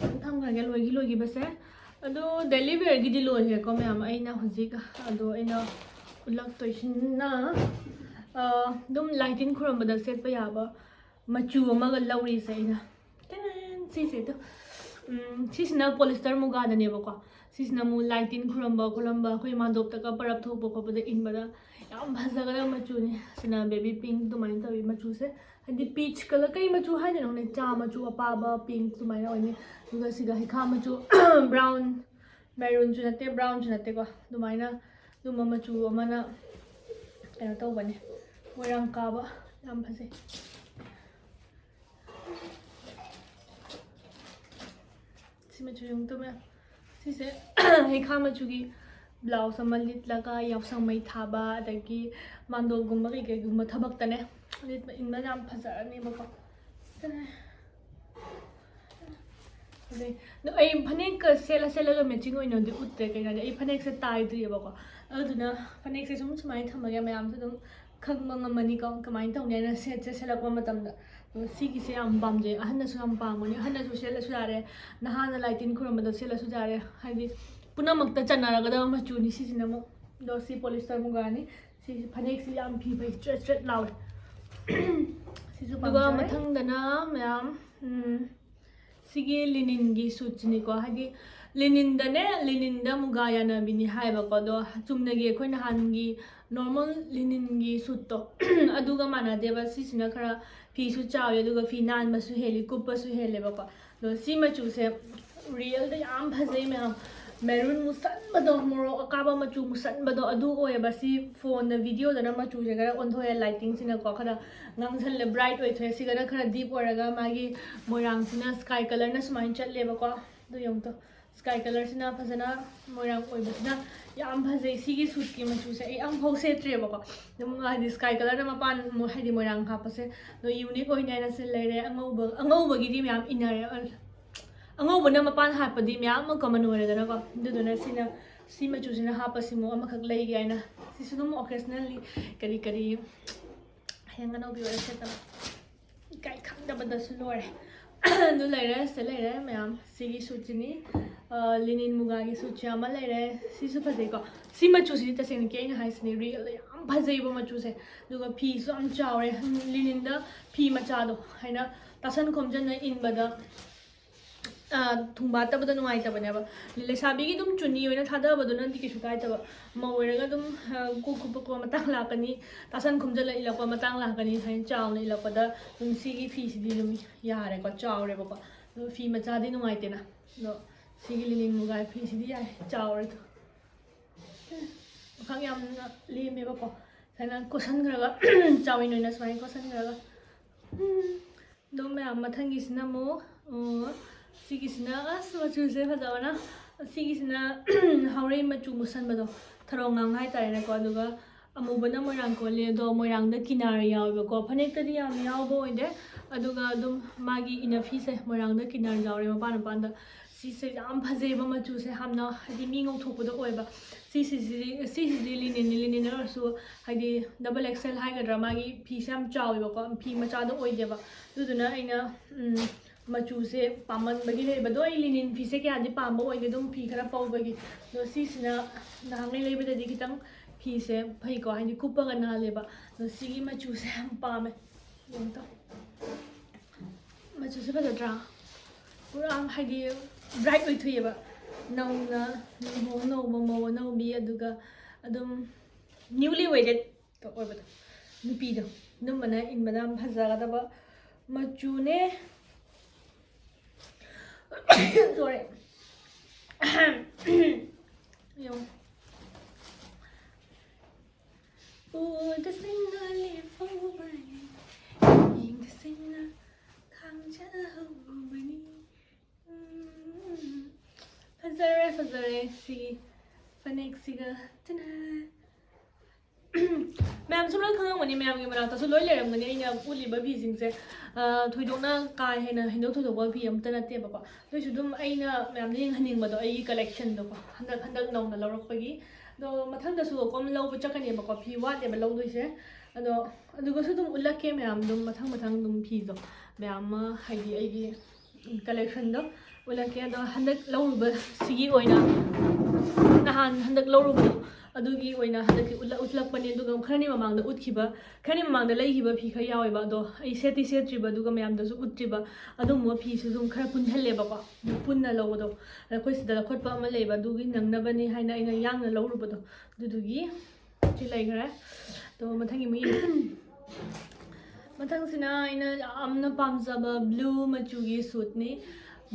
ꯑꯗꯨꯝ ꯊꯝꯈ꯭ꯔꯒꯦ, ꯂꯣꯏꯒꯤ ꯂꯣꯏꯈꯤꯕꯁꯦ꯫ ꯑꯗꯣ daily wearꯒꯤꯗꯤ ꯂꯣꯏꯈ꯭ꯔꯦꯀꯣ ꯃꯌꯥꯝ꯫ ꯑꯩꯅ ꯍꯧꯖꯤꯛ, ꯑꯗꯣ ꯑꯩꯅ ꯎꯠꯂꯛꯇꯣꯏꯁꯤꯅ, ꯑ, ꯑꯗꯨꯝ ꯂꯥꯏ ꯇꯤꯟ ꯈꯨꯔꯝꯕꯗ ꯁꯦꯠꯄ ꯌꯥꯕ ꯃꯆꯨ ꯑꯃꯒ ꯂꯧꯔꯤꯁꯦ ꯑꯩꯅ꯫ ꯇꯦꯔꯦꯟ! ꯁꯤꯁꯦ ꯑꯗꯣ, ꯎꯝ, ꯁꯤꯁꯤꯅ polyester ꯃꯨꯒꯥꯗꯅꯦꯕꯀꯣ꯫ ꯁꯤꯁꯤꯅ ꯑꯃꯨꯛ ꯂꯥꯏ ꯇꯤꯟ ꯈꯨꯔꯝꯕ ꯈꯣꯠꯂꯝꯕ, ꯑꯩꯈꯣꯏ ꯃꯥꯟꯗꯣꯞꯇꯒ ꯄꯔꯞ ꯊꯣꯛꯄ ꯈꯣꯠꯄꯗ ꯏꯟꯕꯗ ꯌꯥꯝ ꯐꯖꯒꯗꯕ ꯃꯆꯨꯅꯤ꯫ ꯁꯤꯅ baby pink ꯑꯗꯨꯃꯥꯏꯅ ꯇꯧꯋꯤ ꯃꯆꯨꯁꯦ, ꯍꯥꯏꯗꯤ peach colour, ꯀꯩ ꯃꯆꯨ ꯍꯥꯏꯗꯣꯏꯅꯣ ꯈꯪꯗꯦ, ꯆꯥ ꯃꯆꯨ ꯑꯄꯥꯕ, pink ꯑꯗꯨꯃꯥꯏꯅ ꯑꯣꯏꯅꯤ꯫ ꯑꯗꯨꯒ ꯁꯤꯒ ꯍꯩꯈꯥ ꯃꯆꯨ brown, maroonꯁꯨ ꯅꯠꯇꯦ, brownꯁꯨ ꯅꯠꯇꯦꯀꯣ, ꯑꯗꯨꯃꯥꯏꯅ ꯑꯗꯨꯝꯕ ꯃꯆꯨ ꯑꯃꯅ ꯀꯩꯅꯣ ꯇꯧꯕꯅꯦ, ꯃꯣꯏꯔꯥꯡ ꯀꯥꯕ ꯌꯥꯝ ꯐꯖꯩ꯫ ꯃꯆꯨ ꯌꯦꯡꯉꯨ ꯇꯨ ꯃꯌꯥꯝ꯫ ꯁꯤꯁꯦ ꯍꯩꯈꯥ ꯃꯆꯨꯒꯤ ꯕ꯭ꯂꯥꯎꯁ ꯑꯃ ꯂꯤꯠꯂꯒ ꯌꯥꯎꯁꯪ ꯃꯩ ꯊꯥꯕ, ꯑꯗꯒꯤ ꯃꯥꯟꯗꯣꯞꯒꯨꯝꯕ ꯀꯩꯀꯩꯒꯨꯝꯕ ꯊꯕꯛꯇꯅꯦ ꯂꯤꯠꯄ ꯏꯟꯕ ꯌꯥꯝ ꯐꯖꯔꯅꯦꯕꯀꯣ꯫ ꯑꯗꯩ ꯑꯗꯣ ꯑꯩ ꯐꯅꯦꯛꯀ ꯁꯦꯠꯂ ꯁꯦꯠꯂꯒ ꯃꯦꯆꯤꯡ ꯑꯣꯏꯅꯗꯤ ꯎꯠꯇ꯭ꯔꯦ, ꯀꯩꯅꯣꯗꯤ ꯑꯩ ꯐꯅꯦꯛꯁꯦ ꯇꯥꯏꯗ꯭ꯔꯤꯑꯕꯀꯣ꯫ ꯑꯗꯨꯗꯨꯅ ꯐꯅꯦꯛꯁꯦ ꯁꯨꯝ ꯁꯨꯃꯥꯏꯅ ꯊꯝꯃꯒꯦ, ꯃꯌꯥꯝꯁꯨ ꯑꯗꯨꯝ ꯈꯪꯕ ꯉꯝꯃꯅꯤꯀꯣ ꯀꯃꯥꯏꯅ ꯇꯧꯅꯤ ꯍꯥꯏꯅ ꯁꯦꯠꯁꯦ ꯁꯦꯠꯂꯛꯄ ꯃꯇꯝꯗ꯫ ꯑꯗꯣ ꯁꯤꯒꯤꯁꯦ ꯌꯥꯝ ꯄꯥꯝꯖꯩ, ꯑꯍꯟꯅꯁꯨ ꯌꯥꯝ ꯄꯥꯝꯒꯅꯤ, ꯑꯍꯟꯅꯁꯨ ꯁꯦꯠꯂꯁꯨ ꯌꯥꯔꯦ, ꯅꯍꯥꯅ ꯂꯥꯏ ꯇꯤꯟ ꯈꯨꯔꯝꯕꯗꯣ ꯁꯦꯠꯂꯁꯨ ꯌꯥꯔꯦ, ꯍꯥꯏꯗꯤ ꯄꯨꯝꯅꯃꯛꯇ ꯆꯟꯅꯔꯒꯗꯕ ꯃꯆꯨꯅꯤ ꯁꯤꯁꯤꯅ ꯑꯃꯨꯛ꯫ ꯑꯗꯣ ꯁꯤ ꯄꯣꯂꯤꯁꯇꯔ ꯃꯨꯒꯥꯅꯤ꯫ ꯁꯤꯁꯦ ꯐꯅꯦꯛꯁꯤ ꯌꯥꯝ ꯐꯤ ꯐꯩ, ꯆ꯭ꯔꯦꯠ ꯆ꯭ꯔꯦꯠ ꯂꯥꯎꯋꯦ꯫ ꯁꯤꯁꯨ ꯑꯗꯨꯒ ꯄꯥꯝꯖꯔꯦ꯫ ꯃꯊꯪꯗꯅ ꯃꯌꯥꯝ, ꯎꯝ, ꯁꯤꯒꯤ ꯂꯤꯅꯤꯟꯒꯤ ꯁꯨꯠꯁꯤꯅꯤꯀꯣ, ꯍꯥꯏꯗꯤ ꯂꯤꯅꯤꯟꯗꯅꯦ, ꯂꯤꯅꯤꯟꯗ ꯃꯨꯒꯥ ꯌꯥꯅꯕꯤꯅꯤ ꯍꯥꯏꯌꯦꯕꯀꯣ꯫ ꯑꯗꯣ ꯆꯨꯝꯅꯒꯤ ꯑꯩꯈꯣꯏ ꯅꯍꯥꯟꯒꯤ ꯅꯣꯔꯃꯦꯜ ꯂꯤꯅꯤꯟꯒꯤ ꯁꯨꯠꯇꯣ ꯑꯗꯨꯒ ꯃꯥꯟꯅꯗꯦꯕ꯫ ꯁꯤꯁꯤꯅ ꯈꯔ ꯐꯤꯁꯨ ꯆꯥꯎꯋꯦ, ꯑꯗꯨꯒ ꯐꯤ ꯅꯥꯟꯕꯁꯨ ꯍꯦꯜꯂꯤ, ꯀꯨꯞꯄꯁꯨ ꯍꯦꯜꯂꯦꯕꯀꯣ꯫ ꯑꯗꯣ ꯁꯤ ꯃꯆꯨꯁꯦ ꯔꯤꯌꯦꯜꯗ ꯌꯥꯝ ꯐꯖꯩ ꯃꯌꯥꯝ꯫ ꯃꯦꯔꯨꯟ ꯃꯨꯁꯟꯕꯗꯣ, ꯃꯣꯔꯣꯛ ꯑꯀꯥꯕ ꯃꯆꯨ ꯃꯨꯁꯟꯕꯗꯣ ꯑꯗꯨ ꯑꯣꯏꯌꯦꯕ꯫ ꯁꯤ ꯐꯣꯟꯗ ꯚꯤꯗꯤꯑꯣꯗꯅ ꯃꯆꯨꯁꯦ ꯈꯔ ꯑꯣꯟꯊꯣꯛꯑꯦ, ꯂꯥꯏꯇꯤꯡꯁꯤꯅꯀꯣ ꯈꯔ ꯉꯥꯡꯁꯜꯂꯦ, ꯕ꯭ꯔꯥꯏꯠ ꯑꯣꯏꯊꯣꯛꯑꯦ꯫ ꯁꯤꯒꯅ ꯈꯔ ꯗꯤꯞ ꯑꯣꯏꯔꯒ ꯃꯥꯒꯤ ꯃꯣꯏꯔꯥꯡꯁꯤꯅ ꯁ꯭ꯀꯥꯏ ꯀꯂꯔꯅ ꯁꯨꯃꯥꯏꯅ ꯆꯠꯂꯦꯕꯀꯣ꯫ ꯑꯗꯨ ꯌꯦꯡꯉꯨ ꯇꯣ, ꯁ꯭ꯀꯥꯏ ꯀꯂꯔꯁꯤꯅ ꯐꯖꯅ ꯃꯣꯏꯔꯥꯡ ꯑꯣꯏꯕꯁꯤꯅ ꯌꯥꯝ ꯐꯖꯩ꯫ ꯁꯤꯒꯤ ꯁꯨꯠꯀꯤ ꯃꯆꯨꯁꯦ ꯑꯩ ꯑꯃꯐꯥꯎ ꯁꯦꯠꯇ꯭ꯔꯤꯑꯕꯀꯣ꯫ ꯑꯗꯨꯝ ꯍꯥꯏꯗꯤ ꯁ꯭ꯀꯥꯏ ꯀꯂꯔꯅ ꯃꯄꯥꯟ ꯃꯣ-, ꯍꯥꯏꯗꯤ ꯃꯣꯏꯔꯥꯡ ꯍꯥꯞꯄꯁꯦ ꯑꯗꯣ ꯌꯨꯅꯤꯛ ꯑꯣꯏꯅꯤ ꯍꯥꯏꯅ ꯁꯤ ꯂꯩꯔꯦ꯫ ꯑꯉꯧꯕ, ꯑꯉꯧꯕꯒꯤꯗꯤ ꯃꯌꯥꯝ ꯏꯟꯅꯔꯦ꯫ ꯑꯉꯧꯕꯅ ꯃꯄꯥꯟ ꯍꯥꯞꯄꯗꯤ ꯃꯌꯥꯝ ꯑꯃ ꯀꯃꯟ ꯑꯣꯏꯔꯦꯗꯅꯀꯣ꯫ ꯑꯗꯨꯗꯨꯅ ꯁꯤꯅ, ꯁꯤ ꯃꯆꯨꯁꯤꯅ ꯍꯥꯞꯄꯁꯤꯃꯨꯛ ꯑꯃꯈꯛ ꯂꯩꯒꯦ ꯍꯥꯏꯅ꯫ ꯁꯤꯁꯨ ꯑꯗꯨꯝ ꯑꯣꯀꯦꯖꯅꯦꯜꯂꯤ ꯀꯔꯤ ꯀꯔꯤ ꯍꯌꯦꯡ ꯑꯅꯧꯕꯤ ꯑꯣꯏꯔ ꯁꯦꯠꯇꯕ꯫ ꯏꯀꯥꯏ ꯈꯪꯗꯕꯗꯁꯨ ꯂꯣꯏꯔꯦ꯫ ꯑꯗꯨ ꯂꯩꯔꯦ, ꯁꯤꯗ ꯂꯩꯔꯦ ꯃꯌꯥꯝ꯫ ꯁꯤꯒꯤ ꯁꯨꯠꯁꯤꯅꯤ꯫ ꯑ, ꯂꯤꯅꯤꯟ ꯃꯨꯒꯥꯒꯤ ꯁꯨꯠꯁꯦ ꯑꯃ ꯂꯩꯔꯦ꯫ ꯁꯤꯁꯨ ꯐꯖꯩꯀꯣ꯫ ꯁꯤ ꯃꯆꯨꯁꯤꯗꯤ ꯇꯁꯦꯡꯅꯀꯤ ꯑꯩꯅ ꯍꯥꯏꯁꯤꯅꯤ, ꯔꯤꯌꯦꯜꯗ ꯌꯥꯝ ꯐꯖꯩꯕ ꯃꯆꯨꯁꯦ꯫ ꯑꯗꯨꯒ ꯐꯤꯁꯨ ꯌꯥꯝ ꯆꯥꯎꯔꯦ꯫ ꯎꯝ, ꯂꯤꯅꯤꯟꯗ ꯐꯤ ꯃꯆꯥꯗꯣ ꯍꯥꯏꯅ ꯇꯥꯁꯟ ꯈꯣꯝꯖꯟꯅ ꯏꯟꯕꯗ, ꯑ, ꯊꯨꯡꯕꯥꯠꯇꯕꯗ ꯅꯨꯡꯉꯥꯏꯇꯕꯅꯦꯕ꯫ ꯂꯩꯁꯥꯕꯤꯒꯤ ꯑꯗꯨꯝ ꯆꯨꯅꯤ ꯑꯣꯏꯅ ꯊꯥꯗꯕꯗꯨꯅꯗꯤ ꯀꯩꯁꯨ ꯀꯥꯏꯗꯕ꯫ ꯃꯧ ꯑꯣꯏꯔꯒ ꯑꯗꯨꯝ, ꯑ, ꯀꯣꯛ ꯀꯨꯞꯄꯛꯄ ꯃꯇꯥꯡ ꯂꯥꯛꯀꯅꯤ, ꯇꯥꯁꯟ ꯈꯣꯝꯖꯜꯂ ꯏꯜꯂꯛꯄ ꯃꯇꯥꯡ ꯂꯥꯛꯀꯅꯤ꯫ ꯁꯨꯃꯥꯏꯅ ꯆꯥꯎꯅ ꯏꯜꯂꯛꯄꯗ ꯑꯗꯨꯝ ꯁꯤꯒꯤ ꯐꯤꯁꯤꯗꯤ ꯑꯗꯨꯝ ꯌꯥꯔꯦꯀꯣ, ꯆꯥꯎꯔꯦꯕꯀꯣ꯫ ꯑꯗꯣ ꯐꯤ ꯃꯆꯥꯗꯤ ꯅꯨꯡꯉꯥꯏꯇꯦꯅ꯫ ꯑꯗꯣ ꯁꯤꯒꯤ ꯂꯤꯅꯤꯟ ꯃꯨꯒꯥ ꯐꯤꯁꯤꯗꯤ ꯌꯥꯏ, ꯆꯥꯎꯔꯦ ꯑꯗꯣ꯫ ꯃꯈꯥ ꯌꯥꯝꯅ ꯂꯦꯝꯃꯦꯕꯀꯣ꯫ ꯁꯨꯃꯥꯏꯅ ꯀꯣꯠꯁꯟꯈ꯭ꯔꯒ, ꯆꯥꯎꯏ ꯑꯣꯏꯅ ꯁꯨꯃꯥꯏꯅ ꯀꯣꯠꯁꯟꯈ꯭ꯔꯒ꯫ ꯎꯝ꯫ ꯑꯗꯣ ꯃꯌꯥꯝ, ꯃꯊꯪꯒꯤꯁꯤꯅ ꯑꯃꯨꯛ, ꯑ, ꯁꯤꯒꯤꯁꯤꯅ ꯑꯁ ꯃꯆꯨꯁꯦ ꯐꯖꯕꯅ, ꯁꯤꯒꯤꯁꯤꯅ ꯍꯥꯎꯔꯩ ꯃꯆꯨ ꯃꯨꯁꯟꯕꯗꯣ, ꯊꯔꯣ ꯉꯥꯡ ꯍꯥꯏꯇꯥꯔꯦꯅꯦꯀꯣ꯫ ꯑꯗꯨꯒ ꯑꯃꯨꯕꯅ ꯃꯣꯏꯔꯥꯡ ꯀꯣꯜꯂꯤ, ꯑꯗꯣ ꯃꯣꯏꯔꯥꯡꯗ ꯀꯤꯅꯥꯔ ꯌꯥꯎꯋꯦꯕꯀꯣ꯫ ꯐꯅꯦꯛꯇꯗꯤ ꯌꯥꯝ ꯌꯥꯎꯕ ꯑꯣꯏꯗꯦ, ꯑꯗꯨꯒ ꯑꯗꯨꯝ ꯃꯥꯒꯤ ꯏꯅꯐꯤꯁꯦ ꯃꯣꯏꯔꯥꯡꯗ ꯀꯤꯅꯥꯔ ꯌꯥꯎꯔꯦ ꯃꯄꯥꯟ ꯃꯄꯥꯟꯗ꯫ ꯁꯤꯁꯦ ꯌꯥꯝ ꯐꯖꯩꯕ ꯃꯆꯨꯁꯦ, ꯌꯥꯝꯅ ꯍꯥꯏꯗꯤ ꯃꯤ ꯉꯧꯊꯣꯛꯄꯗꯣ ꯑꯣꯏꯕ꯫ ꯁꯤꯁꯤꯗꯤ ꯁꯤꯁꯤꯗꯤ ꯂꯤꯅꯤꯟꯅꯤ, ꯂꯤꯅꯤꯟ ꯑꯣꯏꯔꯁꯨ ꯍꯥꯏꯗꯤ ꯗꯕꯜ ꯑꯦꯛꯁꯦꯜ ꯍꯥꯏꯒꯗ꯭ꯔꯥ, ꯃꯥꯒꯤ ꯐꯤꯁꯦ ꯌꯥꯝ ꯆꯥꯎꯋꯦꯕꯀꯣ, ꯐꯤ ꯃꯆꯥꯗꯣ ꯑꯣꯏꯗꯦꯕ꯫ ꯑꯗꯨꯗꯨꯅ ꯑꯩꯅ ꯎꯝ, ꯃꯆꯨꯁꯦ ꯄꯥꯝꯃꯟꯕꯒꯤ ꯂꯩꯕ꯫ ꯑꯗꯣ ꯑꯩ ꯂꯤꯅꯤꯟ ꯐꯤꯁꯦ ꯀꯌꯥꯗꯤ ꯄꯥꯝꯕ ꯑꯣꯏꯗꯦ, ꯑꯗꯨꯝ ꯐꯤ ꯈꯔ ꯄꯧꯕꯒꯤ꯫ ꯑꯗꯣ ꯁꯤꯁꯤꯅ ꯅꯍꯥꯟꯉꯩ ꯂꯩꯕꯗꯗꯤ ꯈꯤꯇꯪ ꯐꯤꯁꯦ ꯐꯩꯀꯣ, ꯍꯥꯏꯗꯤ ꯀꯨꯞꯄꯒ ꯅꯥꯜꯂꯦꯕ꯫ ꯑꯗꯣ ꯁꯤꯒꯤ ꯃꯆꯨꯁꯦ ꯌꯥꯝ ꯄꯥꯝꯃꯦ꯫ ꯌꯦꯡꯉꯨ ꯇꯧ꯫ ꯃꯆꯨꯁꯦ ꯐꯖꯗ꯭ꯔꯥ? ꯄꯨꯔꯥ ꯍꯥꯏꯗꯤ ꯕ꯭ꯔꯥꯏꯠ ꯑꯣꯏꯊꯣꯛꯑꯦꯕ꯫ ꯅꯧꯅ ꯂꯨꯍꯣꯡ ꯅꯧꯕ ꯃꯧ ꯑꯅꯧꯕꯤ, ꯑꯗꯨꯒ ꯑꯗꯨꯝ ꯅ꯭ꯌꯨꯂꯤ ꯋꯦꯗꯦꯠ ꯑꯣꯏꯕꯗꯣ, ꯅꯨꯄꯤꯗꯣ, ꯑꯗꯨꯝꯕꯅ ꯏꯟꯕꯗ ꯌꯥꯝ ꯐꯖꯒꯗꯕ ꯃꯆꯨꯅꯦ꯫ ꯁꯣꯔꯤ꯫ ꯌꯦꯡꯉꯣ꯫ ꯎꯗꯁꯤꯡꯅ ꯂꯦꯞꯍꯧꯕꯅꯤ, ꯌꯦꯡꯗꯁꯤꯡꯅ ꯈꯥꯡꯖꯍꯧꯕꯅꯤ꯫ ꯎꯝ, ꯐꯖꯔꯦ, ꯐꯖꯔꯦ ꯁꯤꯒꯤ ꯐꯅꯦꯛꯁꯤꯒ꯫ ꯇꯅ꯫ ꯃꯌꯥꯝꯁꯨ ꯂꯣꯏ ꯈꯪꯉꯝꯒꯅꯤ, ꯃꯌꯥꯝꯒꯤ ꯃꯅꯥꯛꯇꯁꯨ ꯂꯣꯏ ꯂꯩꯔꯝꯒꯅꯤ ꯑꯩꯅ ꯎꯠꯂꯤꯕ ꯐꯤꯁꯤꯡꯁꯦ꯫ ꯑ, ꯊꯣꯏꯗꯣꯛꯅ ꯀꯥ ꯍꯦꯟꯅ ꯍꯦꯟꯗꯣꯛ ꯊꯣꯏꯗꯣꯛꯄ ꯐꯤ ꯑꯝꯇ ꯅꯠꯇꯦꯕꯀꯣ꯫ ꯑꯗꯨꯏꯁꯨ ꯑꯗꯨꯝ ꯑꯩꯅ ꯃꯌꯥꯝꯗ ꯌꯦꯡꯍꯟꯅꯤꯡꯕꯗꯣ, ꯑꯩꯒꯤ ꯀꯂꯦꯛꯁꯟꯗꯣꯀꯣ, ꯍꯟꯗꯛ, ꯍꯟꯗꯛ ꯅꯧꯅ ꯂꯧꯔꯛꯄꯒꯤ꯫ ꯑꯗꯣ ꯃꯊꯪꯗꯁꯨ ꯀꯣꯝ ꯂꯧꯕ ꯆꯠꯀꯅꯦꯕꯀꯣ, ꯐꯤ ꯋꯥꯠꯂꯦꯕ ꯂꯧꯗꯣꯏꯁꯦ꯫ ꯑꯗꯣ ꯑꯗꯨꯒꯁꯨ ꯑꯗꯨꯝ ꯎꯠꯂꯛꯀꯦ ꯃꯌꯥꯝ, ꯑꯗꯨꯝ ꯃꯊꯪ ꯃꯊꯪ ꯑꯗꯨꯝ ꯐꯤꯗꯣ ꯃꯌꯥꯝ ꯑꯃ, ꯍꯥꯏꯗꯤ ꯑꯩꯒꯤ ꯀꯂꯦꯛꯁꯟꯗꯣ ꯎꯠꯂꯛꯀꯦ꯫ ꯑꯗꯣ ꯍꯟꯗꯛ ꯂꯧꯔꯨꯕꯁꯤꯒꯤ ꯑꯣꯏꯅ, ꯅꯍꯥꯟ ꯍꯟꯗꯛ ꯂꯧꯔꯨꯕꯗꯣ, ꯑꯗꯨꯒꯤ ꯑꯣꯏꯅ ꯍꯟꯗꯛꯀꯤ ꯎꯠꯂ-, ꯎꯠꯂꯛꯄꯅꯦ꯫ ꯑꯗꯨꯒ ꯈꯔꯅꯤ ꯃꯃꯥꯡꯗ ꯎꯠꯈꯤꯕ, ꯈꯔꯅꯤ ꯃꯃꯥꯡꯗ ꯂꯩꯈꯤꯕ ꯐꯤ ꯈꯔ ꯌꯥꯎꯋꯦꯕ, ꯑꯗꯣ ꯑꯩ ꯁꯦꯠꯇꯤ ꯁꯦꯠꯇ꯭ꯔꯤꯕ, ꯑꯗꯨꯒ ꯃꯌꯥꯝꯗꯁꯨ ꯎꯠꯇ꯭ꯔꯤꯕ ꯑꯗꯨꯒꯨꯝꯕ ꯐꯤꯁꯨ ꯑꯗꯨꯝ ꯈꯔ ꯄꯨꯟꯁꯜꯂꯦꯕꯀꯣ꯫ ꯑꯗꯨ ꯄꯨꯟꯅ ꯂꯧꯕꯗꯣ, ꯑꯩꯈꯣꯏ ꯁꯤꯗ ꯂꯧꯈꯠꯄ ꯑꯃ ꯂꯩꯕ, ꯑꯗꯨꯒꯤ ꯅꯪꯅꯕꯅꯤ ꯍꯥꯏꯅ ꯑꯩꯅ ꯌꯥꯡꯅ ꯂꯧꯔꯨꯕꯗꯣ, ꯑꯗꯨꯗꯨꯒꯤ ꯁꯤ ꯂꯩꯈ꯭ꯔꯦ꯫ ꯑꯗꯣ ꯃꯊꯪꯒꯤ ꯑꯃꯨꯛ ꯌꯦꯡꯁꯤ꯫ ꯃꯊꯪꯁꯤꯅ ꯑꯩꯅ ꯌꯥꯝꯅ ꯄꯥꯝꯖꯕ ꯕ꯭ꯂꯨ ꯃꯆꯨꯒꯤ ꯁꯨꯠꯅꯤ꯫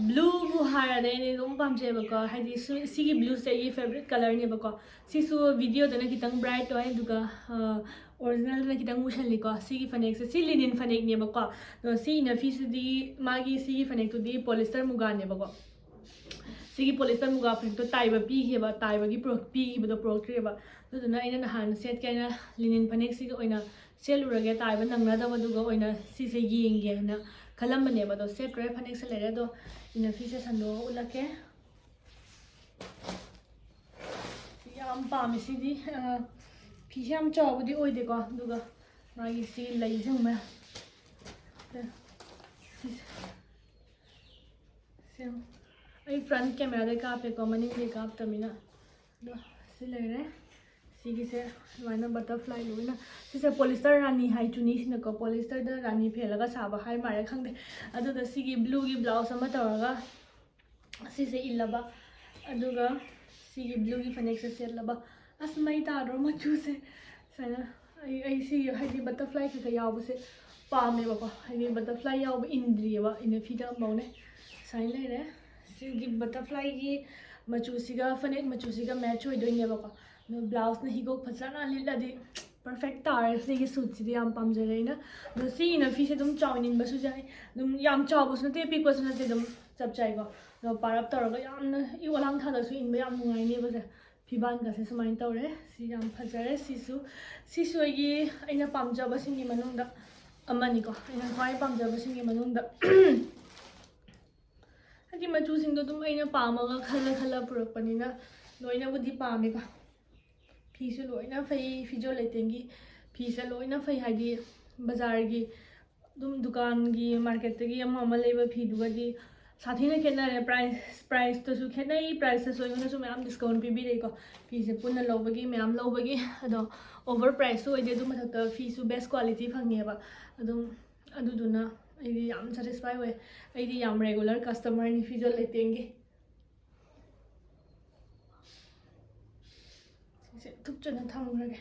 ꯕ꯭ꯂꯨꯕꯨ ꯍꯥꯏꯔꯗꯤ ꯑꯩꯅ ꯑꯗꯨꯝ ꯄꯥꯝꯖꯩꯑꯕꯀꯣ, ꯍꯥꯏꯗꯤ ꯁꯤ- ꯁꯤꯒꯤ ꯕ꯭ꯂꯨꯁꯦ ꯑꯩꯒꯤ ꯐꯦꯕꯔꯤꯠ ꯀꯂꯔꯅꯦꯕꯀꯣ꯫ ꯁꯤꯁꯨ ꯚꯤꯗꯤꯑꯣꯗꯅ ꯈꯤꯇꯪ ꯕ꯭ꯔꯥꯏꯠ ꯑꯣꯏ, ꯑꯗꯨꯒ ꯑꯣꯔꯤꯖꯤꯅꯦꯜꯗꯅ ꯈꯤꯇꯪ ꯃꯨꯁꯜꯂꯤꯀꯣ꯫ ꯁꯤꯒꯤ ꯐꯅꯦꯛꯁꯦ, ꯁꯤ ꯂꯤꯅꯤꯟ ꯐꯅꯦꯛꯅꯦꯕꯀꯣ꯫ ꯑꯗꯣ ꯁꯤ ꯏꯅꯐꯤꯁꯤꯗꯤ, ꯃꯥꯒꯤ ꯁꯤꯒꯤ ꯐꯅꯦꯛꯇꯨꯗꯤ ꯄꯣꯂꯤꯁꯇꯔ ꯃꯨꯒꯥꯅꯦꯕꯀꯣ꯫ ꯁꯤꯒꯤ ꯄꯣꯂꯤꯁꯇꯔ ꯃꯨꯒꯥ ꯐꯅꯦꯛꯇꯣ ꯇꯥꯏꯕ ꯄꯤꯈꯤꯕ, ꯇꯥꯏꯕꯒꯤ ꯄ꯭ꯔꯣ- ꯄꯤꯈꯤꯕꯗꯣ ꯄꯨꯔꯛꯇ꯭ꯔꯤꯑꯕ꯫ ꯑꯗꯨꯗꯨꯅ ꯑꯩꯅ ꯅꯍꯥꯟ ꯁꯦꯠꯀꯦ ꯍꯥꯏꯅ ꯂꯤꯅꯤꯟ ꯐꯅꯦꯛꯁꯤꯒ ꯑꯣꯏꯅ ꯁꯦꯠꯂꯨꯔꯒꯦ, ꯇꯥꯏꯕ ꯅꯪꯅꯗꯕꯗꯨꯒ ꯑꯣꯏꯅ ꯁꯤꯁꯦ ꯌꯦꯡꯒꯦ ꯍꯥꯏꯅ ꯈꯜꯂꯝꯕꯅꯦꯕ꯫ ꯑꯗꯣ ꯁꯦꯠꯈ꯭ꯔꯦ, ꯐꯅꯦꯛꯁꯦ ꯂꯩꯔꯦ꯫ ꯑꯗꯣ ꯏꯅꯐꯤꯁꯦ ꯁꯟꯗꯣꯛꯑꯒ ꯎꯠꯂꯛꯀꯦ꯫ ꯌꯥꯝ ꯄꯥꯝꯃꯦ ꯁꯤꯗꯤ꯫ ꯑ, ꯐꯤꯁꯦ ꯌꯥꯝ ꯆꯥꯎꯕꯗꯤ ꯑꯣꯏꯗꯦꯀꯣ, ꯑꯗꯨꯒ ꯃꯥꯒꯤ ꯁꯤ ꯂꯩꯁꯦ ꯌꯦꯡꯉꯨ ꯃꯌꯥꯝ꯫ ꯁꯤꯁꯦ꯫ ꯁꯤ ꯌꯦꯡꯉꯨ꯫ ꯑꯩ ꯐ꯭ꯔꯟ ꯀꯦꯃꯦꯔꯥꯗꯩ ꯀꯥꯞꯄꯦꯀꯣ, ꯃꯅꯤꯡꯗꯩ ꯀꯥꯞꯇꯕꯅꯤꯅ꯫ ꯑꯗꯣ ꯁꯤ ꯂꯩꯔꯦ꯫ ꯁꯤꯒꯤꯁꯦ ꯁꯨꯃꯥꯏꯅ ꯕꯇꯔꯐ꯭ꯂꯥꯏ ꯂꯣꯏꯅ꯫ ꯁꯤꯁꯦ ꯄꯣꯂꯤꯁꯇꯔ ꯔꯥꯅꯤ ꯍꯥꯏ, ꯆꯨꯅꯤꯁꯤꯅꯀꯣ, ꯄꯣꯂꯤꯁꯇꯔꯗ ꯔꯥꯅꯤ ꯐꯦꯜꯂꯒ ꯁꯥꯕ ꯍꯥꯏ ꯃꯥꯜꯂꯦ, ꯈꯪꯗꯦ꯫ ꯑꯗꯨꯗ ꯁꯤꯒꯤ ꯕ꯭ꯂꯨꯒꯤ ꯕ꯭ꯂꯥꯎꯁ ꯑꯃ ꯇꯧꯔꯒ ꯁꯤꯁꯦ ꯏꯜꯂꯕ, ꯑꯗꯨꯒ ꯁꯤꯒꯤ ꯕ꯭ꯂꯨꯒꯤ ꯐꯅꯦꯛꯁꯦ ꯁꯦꯠꯂꯕ꯫ ꯑꯁ, ꯃꯩ ꯇꯥꯗ꯭ꯔꯣ ꯃꯆꯨꯁꯦ? ꯁꯨꯃꯥꯏꯅ ꯑꯩ, ꯑꯩ ꯁꯤ ꯍꯥꯏꯗꯤ ꯕꯇꯔꯐ꯭ꯂꯥꯏ ꯈꯛꯇ ꯌꯥꯎꯕꯁꯦ ꯄꯥꯝꯃꯦꯕꯀꯣ, ꯍꯥꯏꯗꯤ ꯕꯇꯔꯐ꯭ꯂꯥꯏ ꯌꯥꯎꯕ ꯏꯟꯗ꯭ꯔꯤꯑꯕ ꯏꯅꯐꯤꯗ ꯑꯃꯐꯥꯎꯅꯦ꯫ ꯁꯨꯃꯥꯏꯅ ꯂꯩꯔꯦ꯫ ꯁꯤꯒꯤ ꯕꯇꯔꯐ꯭ꯂꯥꯏꯒꯤ ꯃꯆꯨꯁꯤꯒ ꯐꯅꯦꯛ ꯃꯆꯨꯁꯤꯒ ꯃꯦꯠꯆ ꯑꯣꯏꯗꯣꯏꯅꯦꯕꯀꯣ꯫ ꯑꯗꯣ ꯕ꯭ꯂꯥꯎꯁꯅ ꯍꯤꯒꯣꯛ ꯐꯖꯅ ꯂꯤꯠꯂꯗꯤ ꯄꯔꯐꯦꯛ ꯇꯥꯔꯦ꯫ ꯁꯤꯒꯤ ꯁꯨꯠꯁꯤꯗꯤ ꯌꯥꯝ ꯄꯥꯝꯖꯔꯦ ꯑꯩꯅ꯫ ꯑꯗꯣ ꯁꯤꯒꯤ ꯏꯅꯐꯤꯁꯦ ꯑꯗꯨꯝ ꯆꯥꯎꯅꯤꯡꯕꯁꯨ ꯌꯥꯏ, ꯑꯗꯨꯝ ꯌꯥꯝ ꯆꯥꯎꯕꯁꯨ ꯅꯠꯇꯦ, ꯄꯤꯛꯄꯁꯨ ꯅꯠꯇꯦ, ꯑꯗꯨꯝ ꯆꯞ ꯆꯥꯏꯀꯣ꯫ ꯑꯗꯣ ꯄꯥꯔꯞ ꯇꯧꯔꯒ ꯌꯥꯝꯅ ꯏ ꯑꯣꯂꯥꯡ ꯊꯥꯗꯁꯨ ꯏꯟꯕ ꯌꯥꯝ ꯅꯨꯡꯉꯥꯏꯅꯦꯕꯁꯦ꯫ ꯐꯤꯕꯥꯟꯒꯁꯦ ꯁꯨꯃꯥꯏꯅ ꯇꯧꯔꯦ꯫ ꯁꯤ ꯌꯥꯝ ꯐꯖꯔꯦ꯫ ꯁꯤꯁꯨ, ꯁꯤꯁꯨ ꯑꯩꯒꯤ, ꯑꯩꯅ ꯄꯥꯝꯖꯕꯁꯤꯡꯒꯤ ꯃꯅꯨꯡꯗ ꯑꯃꯅꯤꯀꯣ, ꯑꯩꯅ ꯈ꯭ꯋꯥꯏ ꯄꯥꯝꯖꯕꯁꯤꯡꯒꯤ ꯃꯅꯨꯡꯗ꯫ ꯍꯥꯏꯗꯤ ꯃꯆꯨꯁꯤꯡꯗꯣ ꯑꯗꯨꯝ ꯑꯩꯅ ꯄꯥꯝꯃꯒ ꯈꯜꯂ ꯈꯜꯂ ꯄꯨꯔꯛꯄꯅꯤꯅ ꯂꯣꯏꯅꯕꯨꯗꯤ ꯄꯥꯝꯃꯦꯀꯣ꯫ ꯐꯤꯁꯨ ꯂꯣꯏꯅ ꯐꯩ, ꯐꯤꯖꯣ ꯂꯩꯇꯦꯡꯒꯤ ꯐꯤꯁꯦ ꯂꯣꯏꯅ ꯐꯩ꯫ ꯍꯥꯏꯗꯤ ꯕꯖꯥꯔꯒꯤ ꯑꯗꯨꯝ ꯗꯨꯀꯥꯟꯒꯤ, ꯃꯥꯔꯀꯦꯠꯇꯒꯤ ꯑꯃ ꯑꯃ ꯂꯩꯕ ꯐꯤꯗꯨꯒꯗꯤ ꯁꯥꯊꯤꯅ ꯈꯦꯠꯅꯔꯦ꯫ ꯄ꯭ꯔꯥꯏꯁ, ꯄ꯭ꯔꯥꯏꯁꯇꯁꯨ ꯈꯦꯠꯅꯩ, ꯄ꯭ꯔꯥꯏꯁꯇꯁꯨ ꯑꯩꯉꯣꯟꯗꯁꯨ ꯃꯌꯥꯝ ꯗꯤꯁꯀꯥꯎꯟ ꯄꯤꯕꯤꯔꯛꯏꯀꯣ꯫ ꯐꯤꯁꯦ ꯄꯨꯟꯅ ꯂꯧꯕꯒꯤ, ꯃꯌꯥꯝ ꯂꯧꯕꯒꯤ꯫ ꯑꯗꯣ ꯑꯣꯚꯔ ꯄ꯭ꯔꯥꯏꯁꯁꯨ ꯑꯣꯏꯗꯦ, ꯑꯗꯨ ꯃꯊꯛꯇ ꯐꯤꯁꯨ ꯕꯦꯁ ꯀ꯭ꯋꯥꯂꯤꯇꯤ ꯐꯪꯉꯦꯕ꯫ ꯑꯗꯨꯝ ꯑꯗꯨꯗꯨꯅ ꯑꯩꯗꯤ ꯌꯥꯝ ꯁꯦꯇꯤꯁꯐꯥꯏ ꯑꯣꯏ꯫ ꯑꯩꯗꯤ ꯌꯥꯝ ꯔꯦꯒꯨꯂꯔ ꯀꯁꯇꯃꯔꯅꯤ ꯐꯤꯖꯣ ꯂꯩꯇꯦꯡꯒꯤ꯫ ꯁꯤꯁꯦ ꯊꯨꯞꯆꯅ ꯊꯝꯈ꯭ꯔꯒꯦ꯫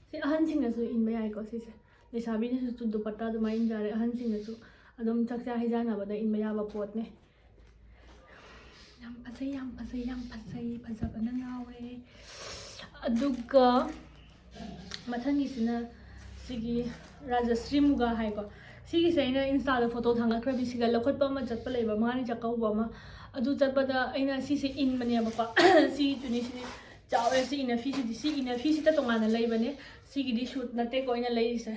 ꯁꯤ ꯑꯍꯟꯁꯤꯡꯅꯁꯨ ꯏꯟꯕ ꯌꯥꯏꯀꯣ꯫ ꯁꯤꯁꯦ ꯂꯩꯁꯥꯕꯤꯅꯁꯨ ꯗꯨꯄꯠꯇꯥ ꯑꯗꯨꯃꯥꯏꯅ ꯏꯟꯖꯔꯦ, ꯑꯍꯟꯁꯤꯡꯅꯁꯨ ꯑꯗꯨꯝ ꯆꯥꯛꯆꯥ ꯍꯩꯖꯥꯟꯅꯕꯗ ꯏꯟꯕ ꯌꯥꯕ ꯄꯣꯠꯅꯦ꯫ ꯌꯥꯝ ꯐꯖꯩ, ꯌꯥꯝ ꯐꯖꯩ, ꯌꯥꯝ ꯐꯖꯩ, ꯐꯖꯕꯅ ꯉꯥꯎꯔꯦ꯫ ꯑꯗꯨꯒ ꯃꯊꯪꯒꯤꯁꯤꯅ ꯁꯤꯒꯤ ꯔꯥꯖꯁ꯭ꯔꯤ ꯃꯨꯒꯥ ꯍꯥꯏꯀꯣ꯫ ꯁꯤꯒꯤꯁꯦ ꯑꯩꯅ ꯏꯟꯁꯇꯥꯗ ꯐꯣꯇꯣ ꯊꯥꯡꯒꯠꯈ꯭ꯔꯕꯤ, ꯁꯤꯒ ꯂꯧꯈꯠꯄ ꯑꯃ ꯆꯠꯄ ꯂꯩꯕ, ꯃꯉꯥꯅꯤ ꯆꯥꯛꯀꯧꯕ ꯑꯃ꯫ ꯑꯗꯨ ꯆꯠꯄꯗ ꯑꯩꯅ ꯁꯤꯁꯦ ꯏꯟꯕꯅꯦꯕꯀꯣ꯫ ꯁꯤꯒꯤ ꯆꯨꯅꯤꯁꯤꯗꯤ ꯆꯥꯎꯋꯦ꯫ ꯁꯤ ꯏꯅꯐꯤꯁꯤꯗꯤ, ꯁꯤ ꯏꯅꯐꯤꯁꯤꯗ ꯇꯣꯉꯥꯟꯅ ꯂꯩꯕꯅꯦ꯫ ꯁꯤꯒꯤꯗꯤ ꯁꯨꯠ ꯅꯠꯇꯦꯀꯣ ꯑꯩꯅ ꯂꯩꯔꯤꯁꯦ꯫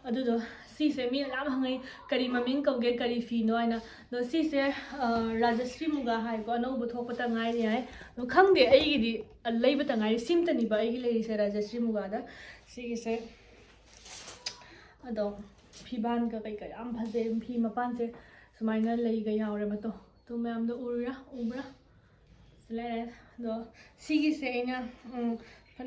ꯑꯗꯨꯗꯣ ꯁꯤꯁꯦ ꯃꯤꯅ ꯌꯥꯝ ꯍꯪꯉꯤ, "ꯀꯔꯤ ꯃꯃꯤꯡ ꯀꯧꯒꯦ, ꯀꯔꯤ ꯐꯤꯅꯣ?" ꯍꯥꯏꯅ꯫ ꯑꯗꯣ ꯁꯤꯁꯦ, ꯑ, ꯔꯥꯖꯁ꯭ꯔꯤ ꯃꯨꯒꯥ ꯍꯥꯏꯀꯣ, ꯑꯅꯧꯕ ꯊꯣꯛꯄꯇ ꯉꯥꯏꯔꯤ ꯍꯥꯏ꯫ ꯑꯗꯣ ꯈꯪꯗꯦ, ꯑꯩꯒꯤꯗꯤ, ꯑ, ꯂꯩꯕꯇ ꯉꯥꯏꯔꯤ꯫ ꯁꯤꯝꯇꯅꯤꯕ ꯑꯩꯒꯤ ꯂꯩꯔꯤꯁꯦ ꯔꯥꯖꯁ꯭ꯔꯤ ꯃꯨꯒꯥꯗ꯫ ꯁꯤꯒꯤꯁꯦ ꯑꯗꯣ ꯐꯤꯕꯥꯟꯒ ꯀꯩꯀꯥ ꯌꯥꯝ ꯐꯖꯩ꯫ ꯐꯤ ꯃꯄꯥꯟꯁꯦ ꯁꯨꯃꯥꯏꯅ ꯂꯩꯒ ꯌꯥꯎꯔꯦꯕ꯫ ꯇꯣ, ꯇꯣ ꯃꯌꯥꯝꯗꯣ ꯎꯔꯤꯔꯥ? ꯎꯕ꯭ꯔꯥ? ꯁꯤ ꯂꯩꯔꯦ꯫ ꯑꯗꯣ ꯁꯤꯒꯤꯁꯦ ꯑꯩꯅ, ꯎꯝ,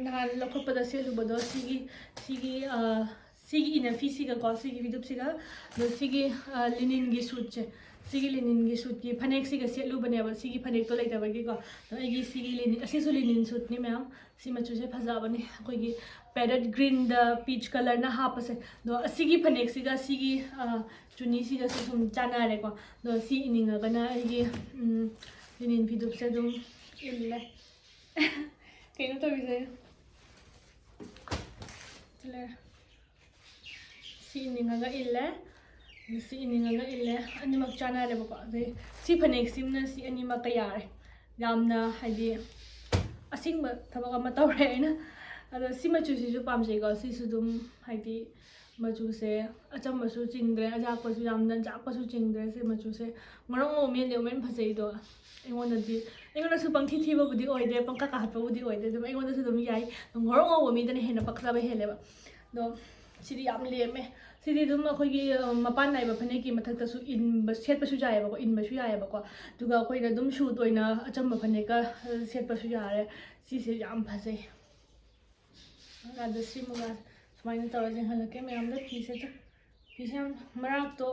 ꯅꯍꯥꯟ ꯂꯧꯈꯠꯄꯗ ꯁꯦꯠꯂꯨꯕꯗꯣ, ꯁꯤꯒꯤ, ꯁꯤꯒꯤ, ꯑ, ꯁꯤꯒꯤ ꯏꯅꯐꯤꯁꯤꯒꯀꯣ, ꯁꯤꯒꯤ ꯐꯤꯗꯨꯞꯁꯤꯒ, ꯑꯗꯣ ꯁꯤꯒꯤ, ꯑ, ꯂꯤꯅꯤꯟꯒꯤ ꯁꯨꯠꯁꯦ, ꯁꯤꯒꯤ ꯂꯤꯅꯤꯟꯒꯤ ꯁꯨꯠꯀꯤ ꯐꯅꯦꯛꯁꯤꯒ ꯁꯦꯠꯂꯨꯕꯅꯦꯕ, ꯁꯤꯒꯤ ꯐꯅꯦꯛꯇꯣ ꯂꯩꯇꯕꯒꯤꯀꯣ꯫ ꯑꯗꯣ ꯑꯩꯒꯤ ꯁꯤꯒꯤ ꯂꯤꯅꯤꯟ, ꯑꯁꯤꯁꯨ ꯂꯤꯅꯤꯟ ꯁꯨꯠꯅꯤ ꯃꯌꯥꯝ꯫ ꯁꯤ ꯃꯆꯨꯁꯦ ꯐꯖꯕꯅꯦ, ꯑꯩꯈꯣꯏꯒꯤ parrot greenꯗ peach colourꯅ ꯍꯥꯞꯄꯁꯦ꯫ ꯑꯗꯣ ꯑꯁꯤꯒꯤ ꯐꯅꯦꯛꯁꯤꯒ ꯁꯤꯒꯤ, ꯑ, ꯆꯨꯅꯤꯁꯤꯒꯁꯨ ꯁꯨꯝ ꯆꯥꯟꯅꯔꯦꯀꯣ꯫ ꯑꯗꯣ ꯁꯤ ꯏꯅꯤꯡꯉꯒꯅ ꯑꯩꯒꯤ, ꯎꯝ, ꯂꯤꯅꯤꯟ ꯐꯤꯗꯨꯞꯁꯦ ꯑꯗꯨꯝ ꯏꯜꯂꯦ꯫ ꯀꯩꯅꯣ ꯇꯧꯔꯤꯁꯦ? ꯁꯤ ꯂꯩꯔꯦ꯫ ꯁꯤ ꯏꯅꯤꯡꯉꯒ ꯏꯜꯂꯦ, ꯁꯤ ꯏꯅꯤꯡꯉꯒ ꯏꯜꯂꯦ, ꯑꯅꯤꯃꯛ ꯆꯥꯟꯅꯔꯦꯕꯀꯣ꯫ ꯑꯗꯩ ꯁꯤ ꯐꯅꯦꯛꯁꯤꯃꯅ ꯁꯤ ꯑꯅꯤꯃꯛꯀ ꯌꯥꯔꯦ꯫ ꯌꯥꯝꯅ ꯍꯥꯏꯗꯤ ꯑꯁꯦꯡꯕ ꯊꯕꯛ ꯑꯃ ꯇꯧꯔꯦ ꯑꯩꯅ꯫ ꯑꯗꯣ ꯁꯤ ꯃꯆꯨꯁꯤꯁꯨ ꯄꯥꯝꯖꯩꯀꯣ꯫ ꯁꯤꯁꯨ ꯑꯗꯨꯝ ꯍꯥꯏꯗꯤ ꯃꯆꯨꯁꯦ ꯑꯆꯝꯕꯁꯨ ꯆꯤꯡꯗ꯭ꯔꯦ, ꯑꯌꯥꯛꯄꯁꯨ, ꯌꯥꯝꯅ ꯌꯥꯛꯄꯁꯨ ꯆꯤꯡꯗ꯭ꯔꯦ꯫ ꯁꯤ ꯃꯆꯨꯁꯦ ꯉꯧꯔꯣꯛ ꯉꯧꯕ ꯃꯤꯅꯗꯤ ꯑꯃꯨꯛ ꯍꯦꯟꯅ ꯐꯖꯩꯗꯣ꯫ ꯑꯩꯉꯣꯟꯗꯗꯤ, ꯑꯩꯉꯣꯟꯗꯁꯨ ꯄꯪꯊꯤ ꯊꯤꯕꯕꯨꯗꯤ ꯑꯣꯏꯗꯦ, ꯄꯪꯀꯥ ꯀꯥꯍꯠꯄꯕꯨꯗꯤ ꯑꯣꯏꯗꯦ, ꯑꯗꯨꯝ ꯑꯩꯉꯣꯟꯗꯁꯨ ꯑꯗꯨꯝ ꯌꯥꯏ꯫ ꯉꯧꯔꯣꯛ ꯉꯧꯕ ꯃꯤꯗꯅ ꯍꯦꯟꯅ ꯄꯛꯆꯕ ꯍꯦꯜꯂꯦꯕ꯫ ꯑꯗꯣ ꯁꯤꯗꯤ ꯌꯥꯝ ꯂꯦꯝꯃꯦ꯫ ꯁꯤꯗꯤ ꯑꯗꯨꯝ ꯑꯩꯈꯣꯏꯒꯤ, ꯑ, ꯃꯄꯥꯟ ꯅꯥꯏꯕ ꯐꯅꯦꯛꯀꯤ ꯃꯊꯛꯇꯁꯨ ꯏꯟꯕ, ꯁꯦꯠꯄꯁꯨ ꯌꯥꯏꯑꯕꯀꯣ, ꯏꯟꯕꯁꯨ ꯌꯥꯏꯑꯕꯀꯣ꯫ ꯑꯗꯨꯒ ꯑꯩꯈꯣꯏꯅ ꯑꯗꯨꯝ ꯁꯨꯠ ꯑꯣꯏꯅ ꯑꯆꯝꯕ ꯐꯅꯦꯛꯀ, ꯑ, ꯁꯦꯠꯄꯁꯨ ꯌꯥꯔꯦ꯫ ꯁꯤꯁꯦ ꯌꯥꯝ ꯐꯖꯩ꯫ ꯑꯗ ꯁꯤ ꯃꯨꯒꯥ ꯁꯨꯃꯥꯏꯅ ꯇꯧꯔ ꯌꯦꯡꯍꯜꯂꯛꯀꯦ ꯃꯌꯥꯝꯗ ꯐꯤꯁꯦ꯫ ꯐꯤꯁꯦ ꯌꯥꯝ ꯃꯔꯥꯛꯇꯣ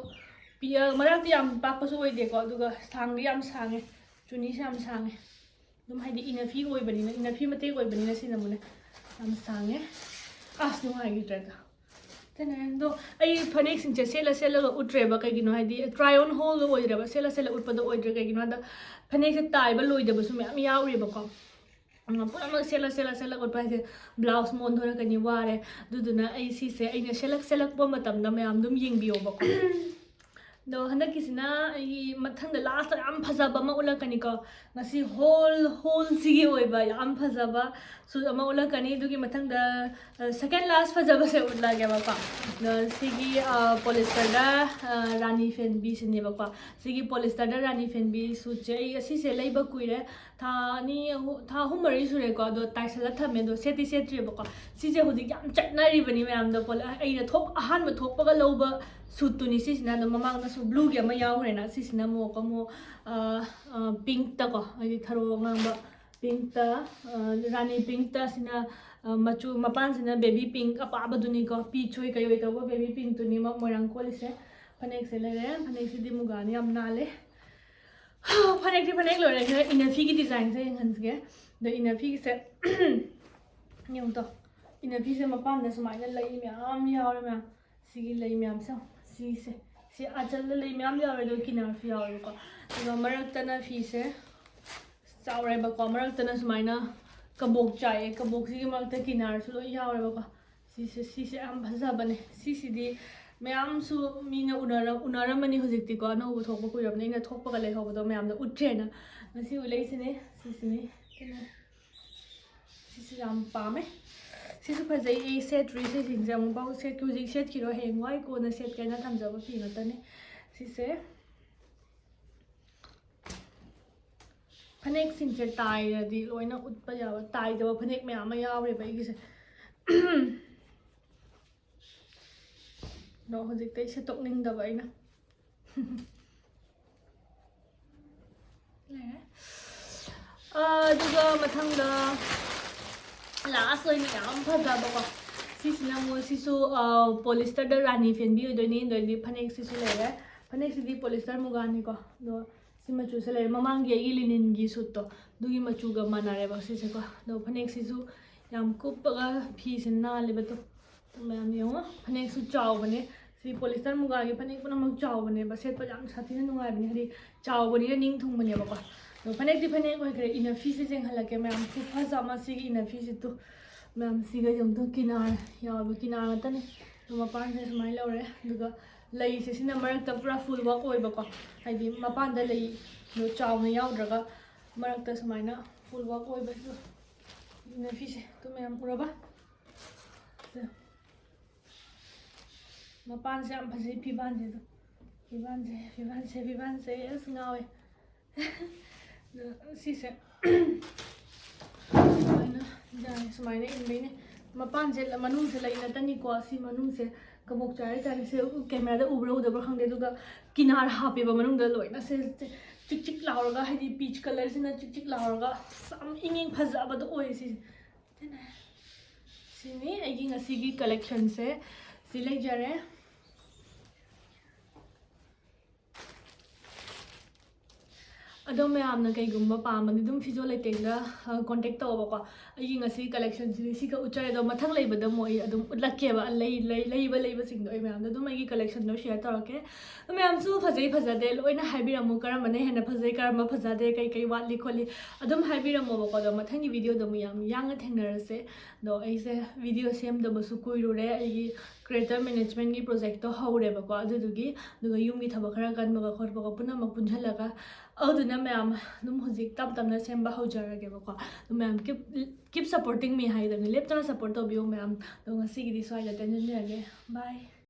ꯄꯤꯛꯑ-, ꯃꯔꯥꯛꯇꯤ ꯌꯥꯝ ꯄꯥꯛꯄꯁꯨ ꯑꯣꯏꯗꯦꯀꯣ, ꯑꯗꯨꯒ ꯁꯥꯡꯗꯤ ꯌꯥꯝ ꯁꯥꯡꯉꯦ꯫ ꯆꯨꯅꯤꯁꯦ ꯌꯥꯝ ꯁꯥꯡꯉꯦ꯫ ꯑꯗꯨꯝ ꯍꯥꯏꯗꯤ ꯏꯅꯐꯤ ꯑꯣꯏꯕꯅꯤꯅ, ꯏꯅꯐꯤ ꯃꯇꯦꯛ ꯑꯣꯏꯕꯅꯤꯅ ꯁꯤꯅ ꯑꯃꯨꯛꯅꯦ ꯌꯥꯝ ꯁꯥꯡꯉꯦ꯫ ꯑꯁ, ꯅꯨꯡꯉꯥꯏꯈꯤꯗ꯭ꯔꯦꯗ꯫ ꯑꯗꯣ ꯑꯩ ꯐꯅꯦꯛꯁꯤꯡꯁꯦ ꯁꯦꯠꯂ ꯁꯦꯠꯂꯒ ꯎꯠꯇ꯭ꯔꯦꯕ꯫ ꯀꯩꯒꯤꯅꯣ ꯍꯥꯏꯗꯤ try on haulꯗꯣ ꯑꯣꯏꯗ꯭ꯔꯦꯕ, ꯁꯦꯠꯂ ꯁꯦꯠꯂ ꯎꯠꯄꯗꯣ ꯑꯣꯏꯗ꯭ꯔꯦ꯫ ꯀꯩꯒꯤꯅꯣ ꯍꯥꯏꯗ ꯐꯅꯦꯛꯁꯦ ꯇꯥꯏꯕ ꯂꯣꯏꯗꯕꯁꯨ ꯃꯌꯥꯝ ꯌꯥꯎꯔꯤꯕꯀꯣ꯫ ꯎꯝ, ꯄꯨꯝꯅꯃꯛ ꯁꯦꯠꯂ ꯁꯦꯠꯂ ꯁꯦꯠꯂ ꯎꯠꯄ ꯍꯥꯏꯁꯦ blouse ꯃꯣꯟꯊꯣꯔꯛꯀꯅꯤ, ꯋꯥꯔꯦ꯫ ꯑꯗꯨꯗꯨꯅ ꯑꯩ ꯁꯤꯁꯦ ꯑꯩꯅ ꯁꯦꯠꯂꯛ ꯁꯦꯠꯂꯛꯄ ꯃꯇꯝꯗ ꯃꯌꯥꯝ ꯑꯗꯨꯝ ꯌꯦꯡꯕꯤꯌꯣꯕꯀꯣ꯫ ꯑꯗꯣ ꯍꯟꯗꯛꯀꯤꯁꯤꯅ ꯑꯩꯒꯤ ꯃꯊꯪꯗ last ꯌꯥꯝ ꯐꯖꯕ ꯑꯃ ꯎꯠꯂꯛꯀꯅꯤꯀꯣ꯫ ꯉꯁꯤ whole haulꯁꯤꯒꯤ ꯑꯣꯏꯕ ꯌꯥꯝ ꯐꯖꯕ suit ꯑꯃ ꯎꯠꯂꯛꯀꯅꯤ꯫ ꯑꯗꯨꯒꯤ ꯃꯊꯪꯗ, ꯑ, second last ꯐꯖꯕꯁꯦ ꯎꯠꯂꯛꯑꯒꯦꯕꯀꯣ꯫ ꯑꯗꯣ ꯁꯤꯒꯤ, ꯑ, polysterꯗ, ꯑ, ꯔꯥꯅꯤ ꯐꯦꯟꯕꯤꯁꯤꯅꯦꯕꯀꯣ꯫ ꯁꯤꯒꯤ polysterꯗ ꯔꯥꯅꯤ ꯐꯦꯟꯕꯤ suitꯁꯦ ꯑꯩ ꯑꯁꯤꯁꯦ ꯂꯩꯕ ꯀꯨꯏꯔꯦ꯫ ꯊꯥ ꯑꯅꯤ, ꯑꯍꯨꯝ, ꯊꯥ ꯑꯍꯨꯝ ꯃꯔꯤ ꯁꯨꯔꯦꯀꯣ꯫ ꯑꯗꯣ ꯇꯥꯏꯁꯜꯂ ꯊꯝꯃꯦ꯫ ꯑꯗꯣ ꯁꯦꯠꯇꯤ ꯁꯦꯠꯇ꯭ꯔꯤꯕꯀꯣ꯫ ꯁꯤꯁꯦ ꯍꯧꯖꯤꯛ ꯌꯥꯝ ꯆꯠꯅꯔꯤꯕꯅꯤ ꯃꯌꯥꯝꯗ꯫ ꯄꯣꯂ-, ꯑꯩꯅ ꯊꯣꯛ-, ꯑꯍꯥꯟꯕ ꯊꯣꯛꯄꯒ ꯂꯧꯕ suitꯇꯨꯅꯤ ꯁꯤꯁꯤꯅ꯫ ꯑꯗꯣ ꯃꯃꯥꯡꯗꯁꯨ blueꯒꯤ ꯑꯃ ꯌꯥꯎꯈ꯭ꯔꯦꯅ꯫ ꯁꯤꯁꯤꯅ ꯑꯃꯨꯛ, ꯑꯃꯨꯛ, ꯑ, ꯑ, pinkꯇꯀꯣ, ꯍꯥꯏꯗꯤ ꯊꯔꯣ ꯑꯉꯥꯡꯕ pinkꯇ, ꯑ, ꯔꯥꯅꯤ pinkꯇ꯫ ꯁꯤꯅ, ꯑ, ꯃꯆꯨ, ꯃꯄꯥꯟꯁꯤꯅ baby pink ꯑꯄꯥꯕꯗꯨꯅꯤꯀꯣ꯫ Peach ꯑꯣꯏ ꯀꯩ ꯑꯣꯏ ꯇꯧꯕ baby pinkꯇꯨꯅꯤ ꯃ-, ꯃꯣꯏꯔꯥꯡ ꯀꯣꯜꯂꯤꯁꯦ꯫ ꯐꯅꯦꯛꯁꯦ ꯂꯩꯔꯦ꯫ ꯐꯅꯦꯛꯁꯤꯗꯤ ꯃꯨꯒꯥꯅꯤ, ꯌꯥꯝ ꯅꯥꯜꯂꯦ꯫ ꯐꯅꯦꯛꯇꯤ ꯐꯅꯦꯛ ꯂꯣꯏꯔꯦ꯫ ꯁꯤꯗ inner figure designꯁꯦ ꯌꯦꯡꯍꯟꯁꯤꯒꯦ꯫ ꯑꯗꯣ inner figureꯁꯦ ꯌꯦꯡꯉꯨ ꯇꯣ꯫ Inner figureꯁꯦ ꯃꯄꯥꯟꯗ ꯁꯨꯃꯥꯏꯅ ꯂꯩ ꯃꯌꯥꯝ ꯌꯥꯎꯔꯦ ꯃꯌꯥꯝ꯫ ꯁꯤꯒꯤ ꯂꯩ ꯃꯌꯥꯝꯁꯦ ꯌꯦꯡꯉꯣ꯫ ꯁꯤꯁꯦ꯫ ꯁꯤ ꯑꯆꯜꯗ ꯂꯩ ꯃꯌꯥꯝ ꯌꯥꯎꯔꯦ, ꯑꯗꯨꯒ ꯀꯤꯅꯥꯔꯁꯨ ꯌꯥꯎꯔꯦꯕꯀꯣ꯫ ꯑꯗꯨꯒ ꯃꯔꯛꯇꯅ ꯐꯤꯁꯦ ꯆꯥꯎꯔꯦꯕꯀꯣ꯫ ꯃꯔꯛꯇꯅ ꯁꯨꯃꯥꯏꯅ ꯀꯕꯣꯛ ꯆꯥꯏꯌꯦ꯫ ꯀꯕꯣꯛꯁꯤꯒꯤ ꯃꯔꯛꯇ ꯀꯤꯅꯥꯔꯁꯨ ꯂꯣꯏ ꯌꯥꯎꯔꯦꯕꯀꯣ꯫ ꯁꯤꯁꯦ, ꯁꯤꯁꯦ ꯌꯥꯝ ꯐꯖꯕꯅꯦ꯫ ꯁꯤꯁꯤꯗꯤ ꯃꯌꯥꯝꯁꯨ ꯃꯤꯅ ꯎꯅꯔ-, ꯎꯅꯔꯝꯃꯅꯤ ꯍꯧꯖꯤꯛꯇꯤꯀꯣ꯫ ꯑꯅꯧꯕ ꯊꯣꯛꯄ ꯀꯨꯏꯔꯕꯅꯤꯅ ꯑꯩꯅ ꯊꯣꯛꯄꯒ ꯂꯩꯍꯧꯕꯗꯣ ꯃꯌꯥꯝꯗ ꯎꯠꯇ꯭ꯔꯦꯅ꯫ ꯉꯁꯤ ꯎꯠꯂꯛꯏꯁꯤꯅꯦ꯫ ꯁꯤꯁꯤꯅꯦ꯫ ꯀꯩꯅꯣ, ꯁꯤꯁꯨ ꯌꯥꯝ ꯄꯥꯝꯃꯦ꯫ ꯁꯤꯁꯨ ꯐꯖꯩ꯫ ꯑꯩ ꯁꯦꯠꯇ꯭ꯔꯤ ꯁꯤꯁꯤꯡꯁꯦ ꯑꯃꯨꯛꯐꯥꯎ ꯁꯦꯠꯀꯦ꯫ ꯍꯧꯖꯤꯛ ꯁꯦꯠꯈꯤꯔꯣꯏ, ꯍꯌꯦꯡꯋꯥꯏ ꯀꯣꯟꯅ ꯁꯦꯠꯀꯦꯅ ꯊꯝꯖꯕ ꯐꯤ ꯉꯥꯛꯇꯅꯦ꯫ ꯁꯤꯁꯦ ꯐꯅꯦꯛꯁꯤꯡꯁꯦ ꯇꯥꯏꯔꯗꯤ ꯂꯣꯏꯅ ꯎꯠꯄ ꯌꯥꯕ, ꯇꯥꯏꯗꯕ ꯐꯅꯦꯛ ꯃꯌꯥꯝ ꯑꯃ ꯌꯥꯎꯔꯦꯕ ꯑꯩꯒꯤꯁꯦ꯫ ꯑꯗꯣ ꯍꯧꯖꯤꯛꯇꯤ ꯁꯦꯠꯇꯣꯛꯅꯤꯡꯗꯕ ꯑꯩꯅ꯫ ꯂꯩꯔꯦ꯫ ꯑꯥ, ꯑꯗꯨꯒ ꯃꯊꯪꯗ last ꯑꯣꯏꯅ ꯌꯥꯝ ꯐꯖꯕꯀꯣ꯫ ꯁꯤꯁꯤꯅ ꯑꯃꯨꯛ, ꯁꯤꯁꯨ, ꯑꯥ, polysterꯗ ꯔꯥꯅꯤ ꯐꯦꯟꯕꯤ ꯑꯣꯏꯗꯣꯏꯅꯤ꯫ ꯑꯗꯩꯗꯤ ꯐꯅꯦꯛꯁꯤꯁꯨ ꯂꯩꯔꯦ꯫ ꯐꯅꯦꯛꯁꯤꯗꯤ polyester ꯃꯨꯒꯥꯅꯤꯀꯣ꯫ ꯑꯗꯣ ꯁꯤ ꯃꯆꯨꯁꯦ ꯂꯩꯔꯦ꯫ ꯃꯃꯥꯡꯒꯤ ꯑꯩꯒꯤ linenꯒꯤ suitꯇꯣ, ꯑꯗꯨꯒꯤ ꯃꯆꯨꯒ ꯃꯥꯟꯅꯔꯦꯕ ꯁꯤꯁꯦꯀꯣ꯫ ꯑꯗꯣ ꯐꯅꯦꯛꯁꯤꯁꯨ ꯌꯥꯝ ꯀꯨꯞꯄꯒ ꯐꯤꯁꯦ ꯅꯥꯜꯂꯦꯕ꯫ ꯑꯗꯣ ꯃꯌꯥꯝ ꯌꯦꯡꯉꯣ, ꯐꯅꯦꯛꯁꯨ ꯆꯥꯎꯕꯅꯦ꯫ ꯁꯤ ꯄꯣꯂꯤꯁꯇꯔ ꯃꯨꯒꯥꯒꯤ ꯐꯅꯦꯛ ꯄꯨꯝꯅꯃꯛ ꯆꯥꯎꯕꯅꯦꯕ, ꯁꯦꯠꯄ ꯌꯥꯝ ꯁꯥꯊꯤꯅ ꯅꯨꯡꯉꯥꯏꯕꯅꯦ, ꯍꯥꯏꯗꯤ ꯆꯥꯎꯕꯅꯤꯅ ꯅꯤꯡ ꯊꯨꯡꯕꯅꯦꯕꯀꯣ꯫ ꯑꯗꯣ ꯐꯅꯦꯛꯇꯤ ꯐꯅꯦꯛ ꯑꯣꯏꯈ꯭ꯔꯦ, ꯏꯟꯅꯔ ꯐꯤꯁꯦ ꯌꯦꯡꯍꯜꯂꯛꯀꯦ ꯃꯌꯥꯝ꯫ ꯈꯨꯐꯖ ꯑꯃ ꯁꯤꯒꯤ ꯏꯟꯅꯔ ꯐꯤꯁꯦ ꯇꯨ꯫ ꯃꯌꯥꯝ ꯁꯤꯒ ꯌꯦꯡꯉꯨ, ꯀꯤꯅꯥꯔ ꯌꯥꯎꯕ, ꯀꯤꯅꯥꯔ ꯉꯥꯛꯇꯅꯦ꯫ ꯑꯗꯣ ꯃꯄꯥꯟꯁꯦ ꯁꯨꯃꯥꯏꯅ ꯂꯧꯔꯦ, ꯑꯗꯨꯒ ꯂꯩꯁꯦ ꯁꯤꯅ ꯃꯔꯛꯇ ꯄꯨꯔꯥ ꯐꯨꯜ ꯋꯥꯛ ꯑꯣꯏꯕꯀꯣ, ꯍꯥꯏꯗꯤ ꯃꯄꯥꯟꯗ ꯂꯩꯗꯣ ꯆꯥꯎꯅ ꯌꯥꯎꯗ꯭ꯔꯒ ꯃꯔꯛꯇ ꯁꯨꯃꯥꯏꯅ ꯐꯨꯜ ꯋꯥꯛ ꯑꯣꯏꯕ ꯏꯟꯅꯔ ꯐꯤꯁꯦ꯫ ꯑꯗꯨ ꯃꯌꯥꯝ ꯎꯔꯕ? ꯃꯄꯥꯟꯁꯦ ꯌꯥꯝ ꯐꯖꯩ, ꯐꯤꯕꯥꯟꯁꯦ ꯑꯗꯣ꯫ ꯐꯤꯕꯥꯟꯁꯦ, ꯐꯤꯕꯥꯟꯁꯦ, ꯐꯤꯕꯥꯟꯁꯦ ꯑꯁ ꯉꯥꯎꯋꯦ꯫ ꯑꯗꯣ ꯁꯤꯁꯦ ꯁꯨꯃꯥꯏꯅ ꯗꯤꯖꯥꯏꯟ ꯁꯨꯃꯥꯏꯅ ꯏꯟꯕꯩꯅꯦ꯫ ꯃꯄꯥꯟꯁꯦ ꯃꯅꯨꯡꯁꯦ ꯂꯩ ꯅꯠꯇꯅꯤꯀꯣ, ꯁꯤ ꯃꯅꯨꯡꯁꯦ ꯀꯕꯣꯛ ꯆꯥꯏ ꯍꯥꯏꯇꯥꯔꯦ꯫ ꯁꯦ ꯀꯦꯃꯦꯔꯥꯗ ꯎꯕ꯭ꯔꯥ ꯎꯗꯕ꯭ꯔꯥ ꯈꯪꯗꯦ꯫ ꯑꯗꯨꯒ ꯀꯤꯅꯥꯔ ꯍꯥꯞꯄꯦꯕ ꯃꯅꯨꯡꯗ ꯂꯣꯏꯅ꯫ ꯁꯦ ꯁꯦ ꯆꯤꯛ ꯆꯤꯛ ꯂꯥꯎꯔꯒ, ꯍꯥꯏꯗꯤ ꯄꯤꯆ ꯀꯂꯔꯁꯤꯅ ꯆꯤꯛ ꯆꯤꯛ ꯂꯥꯎꯔꯒ ꯑꯁ ꯌꯥꯝ ꯏꯪ ꯏꯪ ꯐꯖꯕꯗꯣ ꯑꯣꯏꯌꯦ ꯁꯤꯁꯦ꯫ ꯁꯤꯅꯤ ꯑꯩꯒꯤ ꯉꯁꯤꯒꯤ ꯀꯂꯦꯛꯁꯟꯁꯦ꯫ ꯁꯤ ꯂꯩꯖꯔꯦ꯫ ꯑꯗꯣ ꯃꯌꯥꯝꯅ ꯀꯩꯒꯨꯝꯕ ꯄꯥꯝꯃꯗꯤ ꯑꯗꯨꯝ ꯐꯤꯖꯣ ꯂꯩꯇꯦꯡꯗ ꯀꯣꯟꯇꯦꯛ ꯇꯧꯑꯣꯕꯀꯣ꯫ ꯑꯩꯒꯤ ꯉꯁꯤ ꯀꯂꯦꯛꯁꯟꯁꯤꯗꯤ ꯁꯤꯒ ꯎꯠꯆꯔꯦ꯫ ꯑꯗꯣ ꯃꯊꯪ ꯂꯩꯕꯗ ꯑꯃꯨꯛ ꯑꯩ ꯑꯗꯨꯝ ꯎꯠꯂꯛꯀꯦꯕ, ꯂꯩ ꯂꯩ ꯂꯩꯕ ꯂꯩꯕꯁꯤꯡꯗꯣ ꯑꯩ ꯃꯌꯥꯝꯗ ꯑꯗꯨꯝ ꯑꯩꯒꯤ ꯀꯂꯦꯛꯁꯟꯗꯣ ꯁꯤꯌꯔ ꯇꯧꯔꯛꯀꯦ꯫ ꯑꯗꯣ ꯃꯌꯥꯝꯁꯨ ꯐꯖꯩ ꯐꯖꯗꯦ ꯂꯣꯏꯅ ꯍꯥꯏꯕꯤꯔꯝꯃꯨ, ꯀꯔꯝꯕꯅ ꯍꯦꯟꯅ ꯐꯖꯩ, ꯀꯔꯝꯕ ꯐꯖꯗꯦ, ꯀꯩ ꯀꯩ ꯋꯥꯠꯂꯤ ꯈꯣꯠꯂꯤ ꯑꯗꯨꯝ ꯍꯥꯏꯕꯤꯔꯝꯃꯣꯕꯀꯣ꯫ ꯑꯗꯣ ꯃꯊꯪꯒꯤ ꯚꯤꯗꯤꯑꯣꯗ ꯑꯃꯨꯛ ꯌꯥꯝ ꯌꯥꯡꯅ ꯊꯦꯡꯅꯔꯁꯦ꯫ ꯑꯗꯣ ꯑꯩꯁꯦ ꯚꯤꯗꯤꯑꯣ ꯁꯦꯝꯗꯕꯁꯨ ꯀꯨꯏꯔꯨꯔꯦ, ꯑꯩꯒꯤ ꯀ꯭ꯔꯤꯌꯦꯇꯔ ꯃꯦꯅꯦꯖꯃꯦꯟꯒꯤ ꯄ꯭ꯔꯣꯖꯦꯛꯇꯣ ꯍꯧꯔꯦꯕꯀꯣ꯫ ꯑꯗꯨꯗꯨꯒꯤ ꯑꯗꯨꯒ ꯌꯨꯝꯒꯤ ꯊꯕꯛ ꯈꯔ ꯀꯟꯕꯒ ꯈꯣꯠꯄꯒ ꯄꯨꯝꯅꯃꯛ ꯄꯨꯟꯁꯤꯜꯂꯒ, ꯑꯗꯨꯅ ꯃꯌꯥꯝ ꯑꯗꯨꯝ ꯍꯧꯖꯤꯛ ꯇꯞ ꯇꯞꯅ ꯁꯦꯝꯕ ꯍꯧꯖꯔꯒꯦꯕꯀꯣ꯫ ꯑꯗꯨ ꯃꯌꯥꯝ keep keep supporting me ꯍꯥꯏꯒꯗꯕꯅꯤ, ꯂꯦꯞꯇꯅ ꯁꯞꯄꯣꯔꯠ ꯇꯧꯕꯤꯌꯨ ꯃꯌꯥꯝ꯫ ꯑꯗꯣ ꯉꯁꯤꯒꯤꯗꯤ ꯁ꯭ꯋꯥꯏꯗ ꯇꯦꯟꯁꯤꯟꯖꯔꯒꯦ꯫ Bye꯫